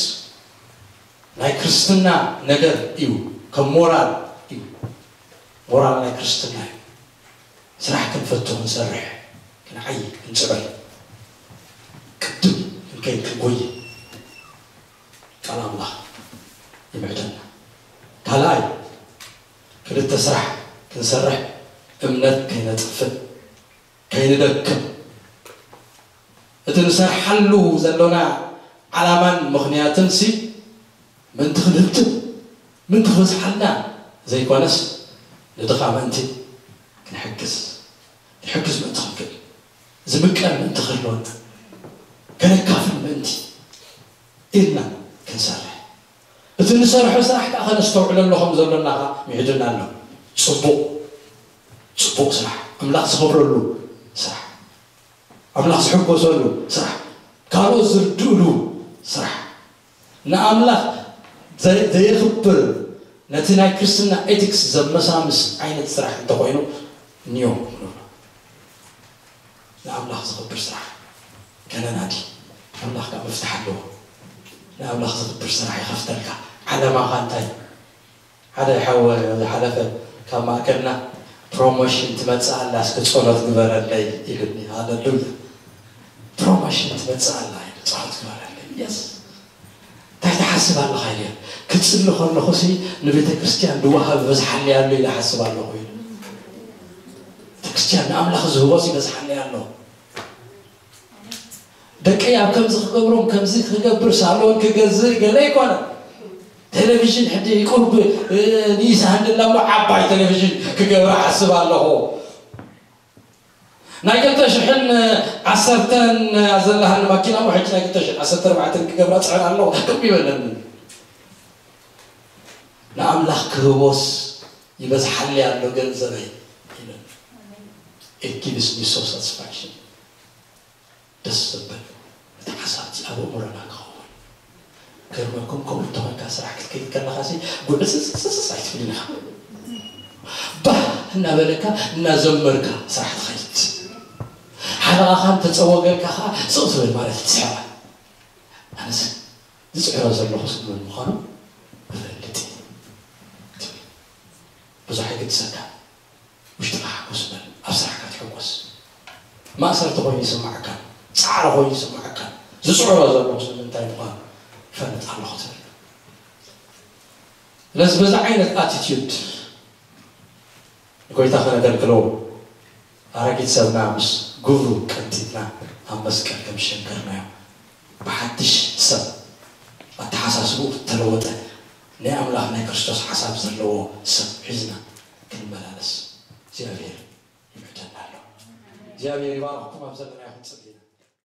ናይ ክርስትና ነገር እዩ ከም ሞራል እዩ ሞራል ናይ ክርስትና እዩ ስራሕ ክንፈቱ ክንሰርሕ ክንዓይ ክንፅዕር ቅድም ክንከይድ ክንጎይ ቃል ኣምላኽ ይምዕደና ካልኣይ ክልተ ስራሕ ክንሰርሕ እምነት ከይነጥፍእ ከይንደክም እቲ ንሰርሓሉ ዘሎና ዓላማን ምኽንያትን ሲ ምእንቲ ክንህብትም ምእንቲ ክበዝሓልና ዘይኮነስ ንድኻ ምእንቲ ክንሕግዝ ክንሕግዝ ምእንቲ ክንክእል ዝምቀል ምእንቲ ክህልወና ከነካፍል ምእንቲ ኢልና ክንሰርሕ እቲ ንሰርሖ ስራሕ ከዓ ከነስተውዕለሉ ከም ዘሎና ከዓ ምዕድና ኣሎ ፅቡቕ ፅቡቕ ስራሕ ኣምላኽ ዝኸብረሉ ስራሕ ኣምላኽ ዝሕጎሰሉ ስራሕ ካልኦት ዝርድእሉ ስራሕ ንኣምላኽ ዘየኽብር ነቲ ናይ ክርስትና ኤቲክስ ዘመሳምስ ዓይነት ስራሕ እንተኾይኑ ኒዮ ንብሎ ንኣምላኽ ዝኽብር ስራሕ ከነናዲ ኣምላኽ ካብ መፍትሕ ኣለዎ ንኣምላኽ ዝኽብር ስራሕ ይኸፍተልካ ዓለማኻ እንታይ ሓደ ሓወ ዝሓለፈ ካብ ማእከልና ፕሮሞሽን ትመጽእ ኣላ እስኪ ጸሎት ግበረለይ ኢሉኒ ሃለሉያ ፕሮሞሽን ትመጽእ ኣላ ኢሉ ጸሎት ግበረለይ የስ እንታይ ትሓስብ ኣለኻ ኢለ ክጽሊ ከለኹ ሲ ንቤተ ክርስቲያን ድወሃብ ይበዝሓለይ ኣሎ ኢለ ሓስብ ኣለኹ ኢሉ ቤተ ክርስቲያን ንኣምላኽ ዝህቦስ ይበዝሓለይ ኣሎ ደቀይ ኣብ ከምዚ ክገብሮም ከምዚ ክገብር ሳሎን ክገዝእ ገለ ኣይኮነ ቴሌቪዥን ሕጂ ቁርብ ንኢሳ ሃንድላ እሞ ዓባይ ቴሌቪዥን ክገብራ ሓስብ ኣለኹ ናይ ክልተ ሽሕን ዓሰርተን ዘለሃኒ ማኪና እሞ ሕጂ ናይ ክልተ ሽሕን ዓሰርተ ኣርባዕተን ክገብራ ፅዕር ኣለኹ ክብ ይበለኒ ንኣምላኽ ክህቦስ ይበዝሓለይ ኣሎ ገንዘበይ ኢለን። It gives me so satisfaction። ደስ ዘብል እቲ ሓሳብ እቲ ኣብ ኣእምሮና ክኸውን። ገርመኩም ከምኡ እንተኾንካ ስራሕ ክትከይድ ከለኻ ሲ ጉዕፅፅፅፅ ኣይትብልን ኢኻ። ባህ እናበለካ እናዘመርካ ስራሕ ትኸይድ። ሓለቓኻ እንተፀወገልካ ኸዓ ስቕ ትብል ማለት ትስሕቓ። ኣነስ ዝፅዕሮ ዘለኹ ስምን ምዃኑ እፈልጥ እየ ትብል። ብዙሕ ኣይግድሰካ። ውሽጥኻ ሓጎስ በል። ኣብ ስራሕካ ትሕጎስ። ማእሰርቲ ኮይኑ ይስምዓካ፣ ፃዕሪ ኮይኑ ይስምዓካ፣ ዝፅዕሮ ዘለኹ ስምን እንታይ ምዃኑ እፈልጥ ኣለኹ ትብል። ስለዚ በዚ ዓይነት ኣቲቲዩድ ንጎይታ ከነገልግሎ ኣረጊት ሰብና ምስ ግብሩ ቀንጢጥና ኣብ መስቀል ከም ዝሸንከርናዮ ብሓድሽ ሰብ ኣተሓሳስብኡ ዝተለወጠ ናይ ኣምላኽ ናይ ክርስቶስ ሓሳብ ዘለዎ ሰብ ሒዝና ክንመላለስ እግዚኣብሔር ይምሕደና ኣሎ። እግዚኣብሔር ይባርኽኩም። ኣብ ዘለናዮ ክንጽሊ ኢና።